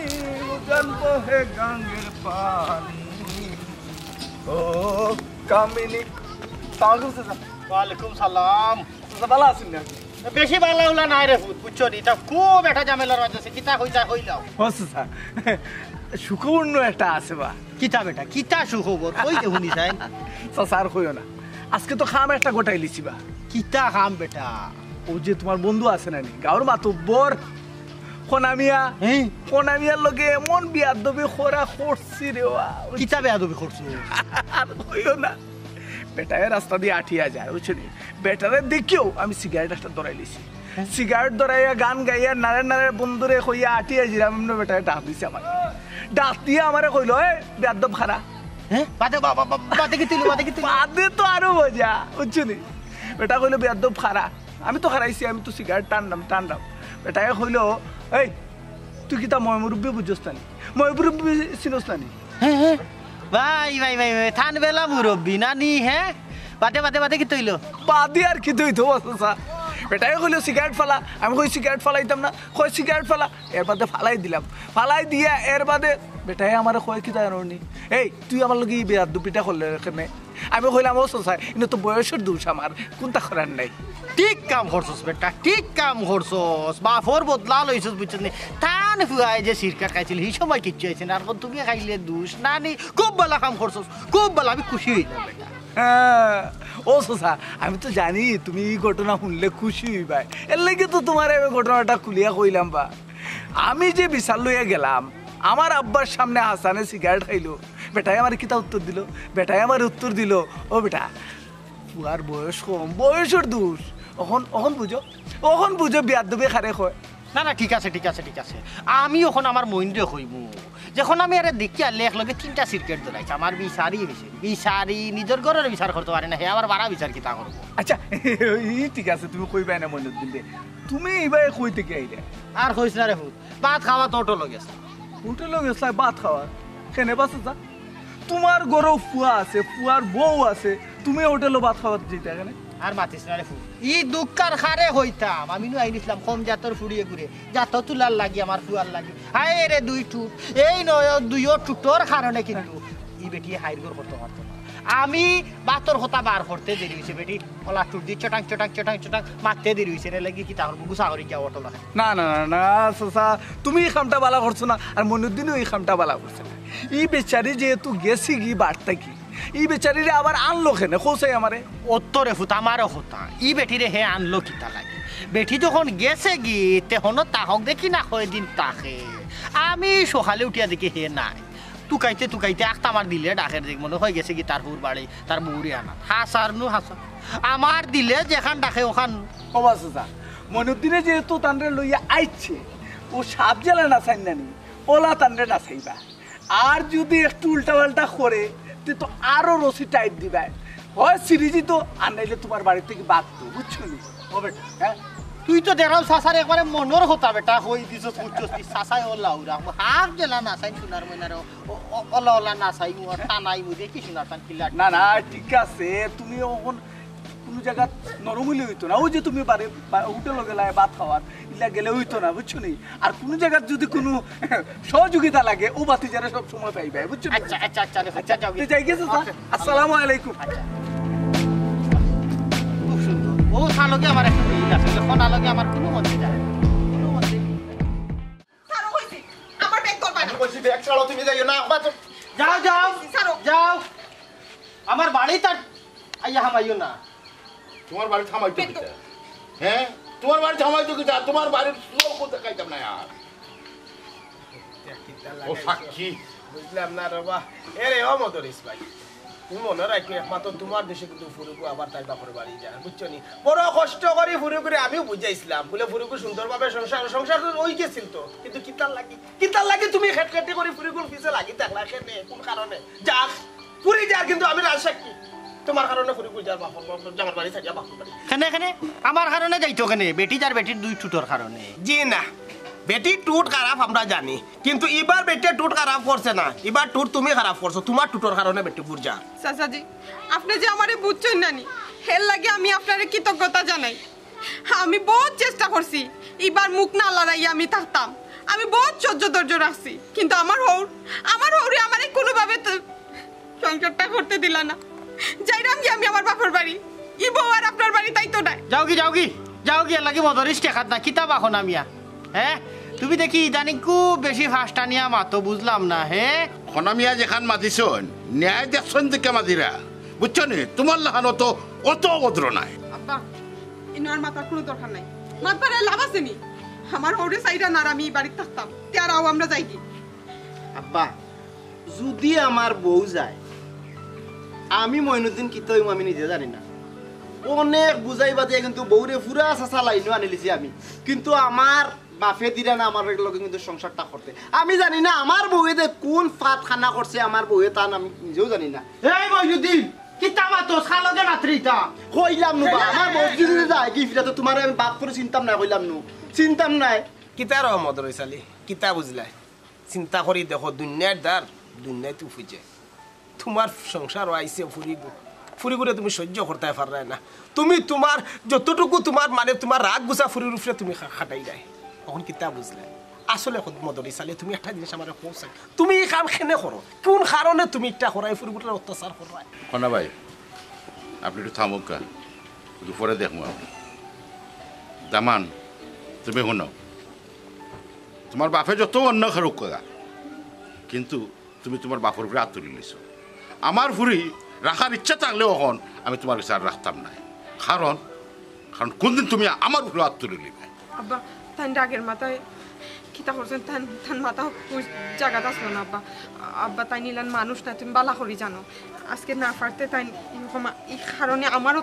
উজান বহে গাঙ্গের পানি। ও কামিনী, সালাম আলাইকুম চাচা। ওয়ালাইকুম সালাম। চাচা, বালা আছইন না? বেশি বালা উলা নাই রে পুত, বুঝছো নি? তা খুব একটা ঝামেলার মাঝে আছে, কিতা কইতা কইলাও। ও চাচা, সুখবর্ণ একটা আছে বা। কিতা বেটা, কিতা সুখবর? কই দে হুনি চাই। চাচা, আর কইও না, আজকে তো কাম একটা গটাইলিছি বা। কিতা কাম বেটা? ও যে তোমার বন্ধু আছে না নি, গাঁওর মাতব্বর, খনা মিয়া। হ্যাঁ? খনা মিয়ার লগে এমন বেয়াদবি করা করছি রে বা। কিতা বেয়াদবি করছো? আর কইও না, বেটায় রাস্তা দিয়া আটিয়া যায়, বুঝছো নি? বেটারে দেখিয়াউ আমি সিগারেট একটা ধরাইলিছি। সিগারেট ধরাইয়া গান গাইয়া নারে নারে বন্ধুরে কইয়া আটিয়া আইছিরাম, এমনে বেটায় ডাক দিছে আমারে। ডাক দিয়া আমারে কইলো, "এ বেয়াদব খারা।" হ্যাঁ? বাদে বা-, বা-, বা-, বাদে কিতা অইলো, বাদে কিতা অইলো? বাদে তো আরো মজা, বুঝছো নি? বেটা কইলো, "বেয়াদব খারা।" আমি তো খারাইছি, আমি তো সিগারেট টানরাম, টানরাম। বেটায় কইলো, "এই, তুই কিতা ময় মুরব্বি বুঝছস না নি? ময় মুরব্বি চিনস না নি?" হ্যাঁ, হ্যাঁ। ভাই, ভাই, ভাই, ভাই, থান বেলা মুরব্বি না নি, হ্যাঁ? বাদে, বাদে, বাদে কিতা অইলো? বাদে আর কিতা অইতো, ও চাচা? বেটায় কইলো, "সিগারেট ফালা।" আমি কই, "সিগারেট ফালাইতাম না।" কয়, "সিগারেট ফালা।" এর বাদে ফালাই দিলাম। ফালাই দিয়া এর বাদে বেটায় আমারে কয়, "কিতা জানো নি? এই, তুই আমার লগে ই বেয়াদবিটা করলে কেনে?" আমি কইলাম, "ও চাচা, ইনো তো বয়সর দোষ আমার, কুন্তা করার নাই।" ঠিক কাম করছস বেটা, ঠিক কাম করছস। বাপর বদলা লইছস, বুঝছস নি? তান ফুয়ায় যে সিরকাট খাইছিল, হি সময় কিচ্ছু অইছে না। আর অখন তুমি খাইলে দোষ না নি? খুব বালা কাম করছস, খুব বালা, আমি খুশি অইলাম বেটা। হ্যাঁ, ও চাচা, আমি তো জানি তুমি ই ঘটনা হুনলে খুশি অইবায়, এর লাগি তো তুমারে আমি ঘটনাটা খুলিয়া কইলাম বা। আমি যে বিচার লইয়া গেলাম, আমার আব্বার সামনে হাসানে সিগারেট খাইলো, বেটায় আমারে কিতা উত্তর দিলো? বেটায় আমারে উত্তর দিলো, "ও বেটা, ফুয়ার বয়স কম, বয়সর দোষ।" অখন, অখন বুঝো, অখন বুঝো বেয়াদবি কারে কয়। না, না, ঠিক আছে, ঠিক আছে, ঠিক আছে। আমি অখন আমার মইনরে কইমু, যখন আমি আরে দেখি আরলে একলগে তিনটা সিরকেট ধরাইছে, আমার বিচারি বিচারি, বিচারি, নিজর ঘরর বিচার করতো পারে না, হে আবার বারা বিচার কিতা করবো? আচ্ছা, ই ঠিক আছে, তুমি কইবায় না মইনুদ্দিনরে। তুমি ইবায় কই থাকি আইলায়? আর কইস না রে পুত, ভাত খাওয়াত হোটেলো গেছলাম। হোটেলো গেছলায় ভাত খাওয়াত? কেনে বা চাচা? তুমার ঘরো ফুয়া আছে, ফুয়ার বউ আছে, তুমি হোটেলো ভাত খাওয়াত যাইতায় কেনে? আর মাতিস না রে পুত, ই দুঃখ আর কারে কইতাম। আমি নু আইনিছলাম কম জাতর ফুড়ি এগুরে, জাত তুলার লাগি, আমার ফুয়ার লাগি। হায় রে দুই টুট, এই নয় দুইও টুটর কারণে কিন্তু ই বেটি হাইর ঘর করতো পারতো না। আমি ভাতর কথা বার করতে দেরি অইছে, বেটি অলা টুট দি চটাং চটাং চটাং চটাং মারতে দেরি অইছে, এর লাগি কিতা করবো, গুছা করি গিয়া হোটেলো খাই। না, না, না, না, চাচা, তুমি ই কামটা বালা করছো না, আর মইনুদ্দিনেও ই কামটা বালা করছে না। ই বেচারি যেহেতু গেছেগি বাড়ি থাকি, ই বেচারিরে আবার আনলো কেনে, কও চাই আমারে? অত রে পুত, আমারও কথা। ই বেটিরে হে আনলো কিতা লাগি? বেটি যখন গেছেগি, তে হনো থাকউক দেখি না কয়দিন থাকে। আমি সকালে উঠিয়া দেখি হে নাই। তুকাইতে তুকাইতে আখতা আমার দিলে ডাকের দেখ, মনে অয় গেছেগি তার হউর বাড়ি, তার বউরে আনাত। হাছার নু হাছা। আমার দিলে যেখান ডাকে অখান। ও বা চাচা, মইনুদ্দিনে যেহেতু তানরে লইয়া আইছে, ও সাপ যেলা নাচাইন না নি, অলা তানরে নাচাইবা। আর যুদি একটু উল্টা পাল্টা করে, তে তো আরো রশি টাইট দিবায়। হয় ছিড়ি যিতো, আর নাইলে তুমার বাড়ি থাকি বাগতো, বুঝছো নি? ও বেটা, হ্যাঁ? তুই তো দেখরাম চাচার একবারে মনর কথা বেটা, কই দিছস, বুঝছস নি? চাচায় অলা উরা, হাফ বেলা নাচাইন সোনার ময়নারে, অ-, অ-, অলা অলা নাচাইমু আর টানাইমু, দেখি সোনার তান কিলা। না, না, ঠিক আছে, তুমি অখন কুনু জাগাত নরম অইলে অইতো না। অউ যে তুমি বাড়ি, বা-, হোটেলো গেলায় ভাত খাওয়াত, ইলা গেলে অইতো না, বুঝছো নি? আর কুনু জাগাত যুদি কুনু সহযোগিতা লাগে, অউ ভাতিজারে সব সময় পাইবায়, বুঝছো নি? আচ্ছা, আচ্ছা, আচ্ছা, আচ্ছা, আচ্ছা, যাও। তে যাইগি চাচা? আচ্ছা। আসসালামু আলাইকুম। আচ্ছা। খুব সুন্দর। অউ শালার লগে আমার একটা মিল আছে, অখন শালার লগে আমার কুনু মতে যায় না। কুনু মতে। ছাড়ো কইছি, আমার ব্যাগ ধরবা না। আমি কইছি ব্যাগ ছাড়ো, তুমি যাইও না, আব্বা তো যাও, যাও, ছাড়ো। যাও। আমার বাড়িত আর আইয়া হামাইও না। তুমার বাড়িত হামাইতো কিতা? হ্যাঁ? তুমার বাড়িত হামাইতো কিতা? তুমার বাড়ির লোক কোথায় খাইতাম না আর। ও সাক্ষী। বুঝলাম না রে বা। এ রে, ও মদরিস ভাই। তুমি মনো রাখিও, একমাত্র তুমার দোষে কিন্তু ফুরুগু আবার তার বাপর বাড়ি যায়, বুঝছো নি? বড় কষ্ট করি ফুরুগুরে আমিও বুঝাইছলাম, বুলে ফুরুগু সুন্দরভাবে সংসার, সংসার তো অই গেছিল তো, কিন্তু কিতার লাগি, কিতার লাগি তুমি খেটখেটি করি ফুরুগুর পিছে লাগি থাকলায় কেনে, কুন কারণে? যাক, ফুরি যার, কিন্তু আমি রাজসাক্ষী, তুমার কারণে ফুরুগু যার বাপর, বাপর, জামার বাড়ি ছাড়িয়া বাপর বাড়ি। কেনে, কেনে? আমার কারণে যাইতো কেনে? বেটি যার বেটির দুই টুটর কারণে। জি না, বেটির টুট খারাপ আমরা জানি, কিন্তু ইবার বেটিয়ে টুট খারাপ করছে না, ইবার টুট তুমি খারাপ করছো, তুমার টুটর কারণে বেটি ফুর যার। চাচাজি, আপনে যে আমারে বুঝছইন না নি, এর লাগি আমি আপনারে কৃতজ্ঞতা জানাই। আমি বউত চেষ্টা করছি, ইবার মুখ না লড়াইয়া আমি থাকতাম। আমি বউত সহ্য ধৈর্য রাখছি, কিন্তু আমার হউর, আমার হউরে আমারে কুনুভাবে তো সংসারটা করতে দিলা না। যাইরাম গি আমি আমার বাপর বাড়ি, ই বউ আর আপনার বাড়িত আইতো নায়। যাওগি, যাওগি। যাও গিয়া লাগি মদরিস ঠেকাত না, কিতা বা খনা মিয়া? হে, তুমি দেখি ইদানিং খুব বেশি ফাঁস টানিয়া মাতো, বুঝলাম না। হে, খনা মিয়া যেখান মাতিছইন, ন্যায় দেখছইন দেখে মাতিরা, বুঝছো নি? তুমার লাখান অত, অত অভদ্র নায়। আব্বা, ইনো আর মাতার কুনু দরকার নাই। মাতবার আর লাভ আছে নি? আমার হউরে চাইরা না আর আমি ই বাড়িত থাকতাম। তে আর আও আমরা যাইগি। আব্বা, যুদি আমার বউ যায়, আমি মইনুদ্দিন কিতা অইমু আমি নিজে জানি না। অনেক বুঝাই বাজিয়া কিন্তু বউরে পুরা চাচা লাইনো আনিলিছি আমি, কিন্তু আমার বাফে দিরা না আমার লগে কিন্তু সংসারটা করতে। আমি জানি না আমার বউয়ে যে কুন ফাঁদ খানা করছে আমার বউয়ে, তা আমি নিজেও জানি না। এই মইনুদ্দিন, কিতা মাতস? কার লগে মাতরে ইতা? কইলাম নু বা, আমার বউ যুদি যায় গি ফিরা, তো তুমারে আমি বাপ করি চিনতাম নায়, কইলাম নু, চিনতাম নায়। কিতা রে মদরিস আলী, কিতা বুঝলায়? চিন্তা করি দেখো, দুনিয়ার দ্বার, দুনিয়াত উফুজে। তুমার সংসারো আইছে ফুরিগু, ফুরিগুরে তুমি সহ্য করতায় পাররায় না। তুমি তুমার যতটুকু তুমার মানে তুমার রাগ গুছা ফুরির উপরে তুমি খা-, খাটাইরায়। অখন কিতা বুঝলায়? আসলে খোদ মদরিস আলী, তুমি একটা জিনিস আমারে কও চাই, তুমি ই কাম কেনে করো? কুন কারণে তুমি ইটা কররায়, ফুরিগুরে অত্যাচার কররায়? খনা ভাই, আপনে একটু থামউক্কা, একটু পরে দেখমু আমি। দামান, তুমি হুনো, তুমার বাফে যত অন্যায় করউক্কা, কিন্তু তুমি তুমার বাফর উপরে আত তুলিলিছো। আমার ফুরি রাখার ইচ্ছা থাকলেও অখন আমি তুমার গেছে আর রাখতাম নায়। কারণ, কারণ কুনদিন তুমি আমার উপরে আত তুলিলিবায়। আব্বা, তাইন রাগের মাথায় কিতা করছইন, তান, তান মাথা অউ জাগাত আছলো না, আব্বা। আব্বা, তাইন ইলান মানুষ নায়, তুমি বালা করি জানো। আজকে না পারতে তাইন ইরকম, ই কারণে আমারও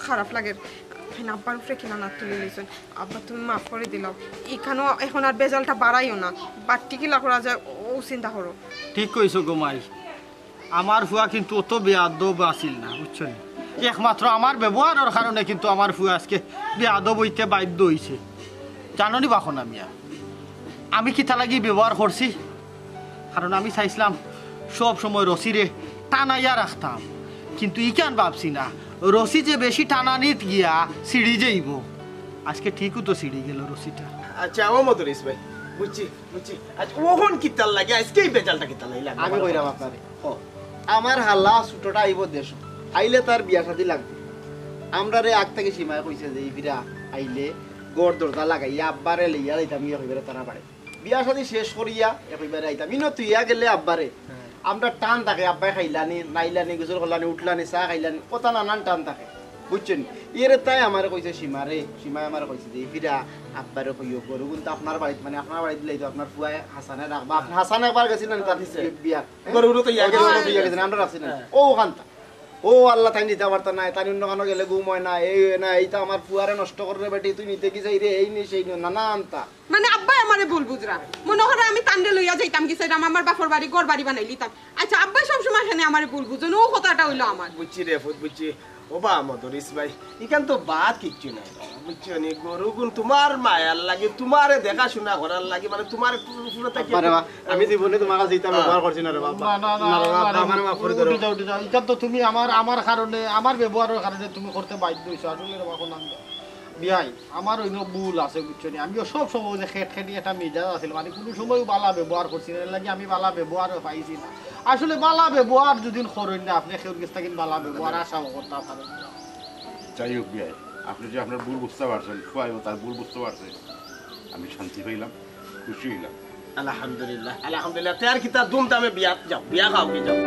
খারাপ লাগের। তাইন আব্বার উপরে কিলা আত তুলিলিছইন। আব্বা, তুমি মাফ করি দিলাও। ইখানো অখন আর বেজালটা বাড়াইও না। বাট্টি কিলা করা যায়, অউ চিন্তা করো। ঠিক কইছো গো মাই। আমার ফুয়া কিন্তু অত বেয়াদব আছিল না, বুঝছো নি? একমাত্র আমার ব্যবহারর কারণে কিন্তু আমার ফুয়া আজকে বেয়াদব অইতে বাধ্য অইছে। জানো নি বা খনা মিয়া, আমি কিতা লাগি ব্যবহার করছি? কারণ আমি চাইছলাম সব সময় রশিরে টানাইয়া রাখতাম, কিন্তু ইখান ভাবছি না, রশি যে বেশি টানানিত গিয়া ছিড়ি যাইবো। আজকে ঠিকউ তো ছিড়ি গেল রশিটা। আচ্ছা, ও মদরিস ভাই, বুঝছি, বুঝছি। আচ্ছা, অখন কিতার লাগি? আজকে ই বেজালটা কিতার লাগি লাগলো? আমি কইরাম আপনারে। ও, আমার হালা ছোটটা আইবো দেশো, আইলে তার বিয়া শাদি লাগবো। আমরারে আগ থাকি সীমায় কইছে যে ই ফিরা আইলে ঘর দরজা লাগাইয়া আব্বারে লইয়া যাইতাম, ইয়া কইবারে তারা বাড়ি। বিয়া শাদি শেষ করিয়া একবারে আইতাম। ইনো তুইয়া গেলে আব্বারে। আমরা টান থাকে, আব্বায় খাইলানি, নাইলানি, গোসল করলানি, উঠলানি, চা খাইলানি, কথা নানান টান থাকে। বুঝছো নি? এরে তাই আমারে কইছে সীমারে, সীমায় আমারে কইছে যে, "ই ফিরা আব্বারে কইও, গরুগুন তো আপনার বাড়িত, মানে আপনার বাড়িত দিলাই তো আপনার ফুয়ায় হাসানে রাখবা।" আপনে হাসানে একবার গেছিলেন তার বিয়া। গরুগুলো তো ইয়া গেছে। আমরা রাখছি না। ও ওখানটা। ও আল্লাহ, তাইন দিতা পারতা নায়, তাইন অন্য কানো গেলে ঘুম অয় না, এই অয় না, এইটা আমার ফুয়ারে নষ্ট কররে বেটি, তুই নিতে কি চাইরে, এই নি, সেই নি, নানানতা। মানে আব্বায় আমারে ভুল বুঝরা, মনো কররা আমি তানরে লইয়া যাইতাম কি চাইরাম আমার বাপর বাড়ি, ঘর বাড়ি বানাইলিতাম। আচ্ছা, আব্বায় সবসময় কেনে আমারে ভুল বুঝইন, অউ কথাটা অইলো আমার। বুঝছি রে ফুত, বুঝছি। ও বা মদরিস ভাই, ইখান তো বাদ কিচ্ছু নাই, বুঝছো নি? গরুগুন তুমার মায়ার লাগি, তুমারে দেখাশুনা করার লাগি, মানে তুমার পুরো থাকি আব্বা রে বা, আমি জীবনে তুমার কাছে ইতা ব্যবহার করছি না রে বাবা। না, না, না, না রে বাবা, না, আমারে মাফ করি দেও। উঠি যাও, উঠি যাও। ইটা তো তুমি আমার, আমার কারণে, আমার ব্যবহারর কারণে তুমি করতে বাধ্য অইছো। আসলে রে বাবা, কোন আমি বিয়াই, আমার অইন্য ভুল আছে, বুঝছো নি? আমিও সব সময় যে খেট খেটি একটা মেজাজ আছিল, মানে কুনু সময়ও বালা ব্যবহার করছি না, এর লাগি আমি বালা ব্যবহারও পাইছি না। আসলে বালা ব্যবহার যদি করইন না, আপনে কেউর গেছ থাকি বালা ব্যবহার আশাও করতা পারইন না। যাই হোক বিয়াই, আপনে যে আপনার ভুল বুঝতা পারছইন, ফুয়ায়ও তার ভুল বুঝতা পারছে, আমি শান্তি পাইলাম, খুশি অইলাম। আলহামদুলিল্লাহ, আলহামদুলিল্লাহ। তে আর কিতা ধুমধামে বিয়াত যাও, বিয়া খাওগি যাও।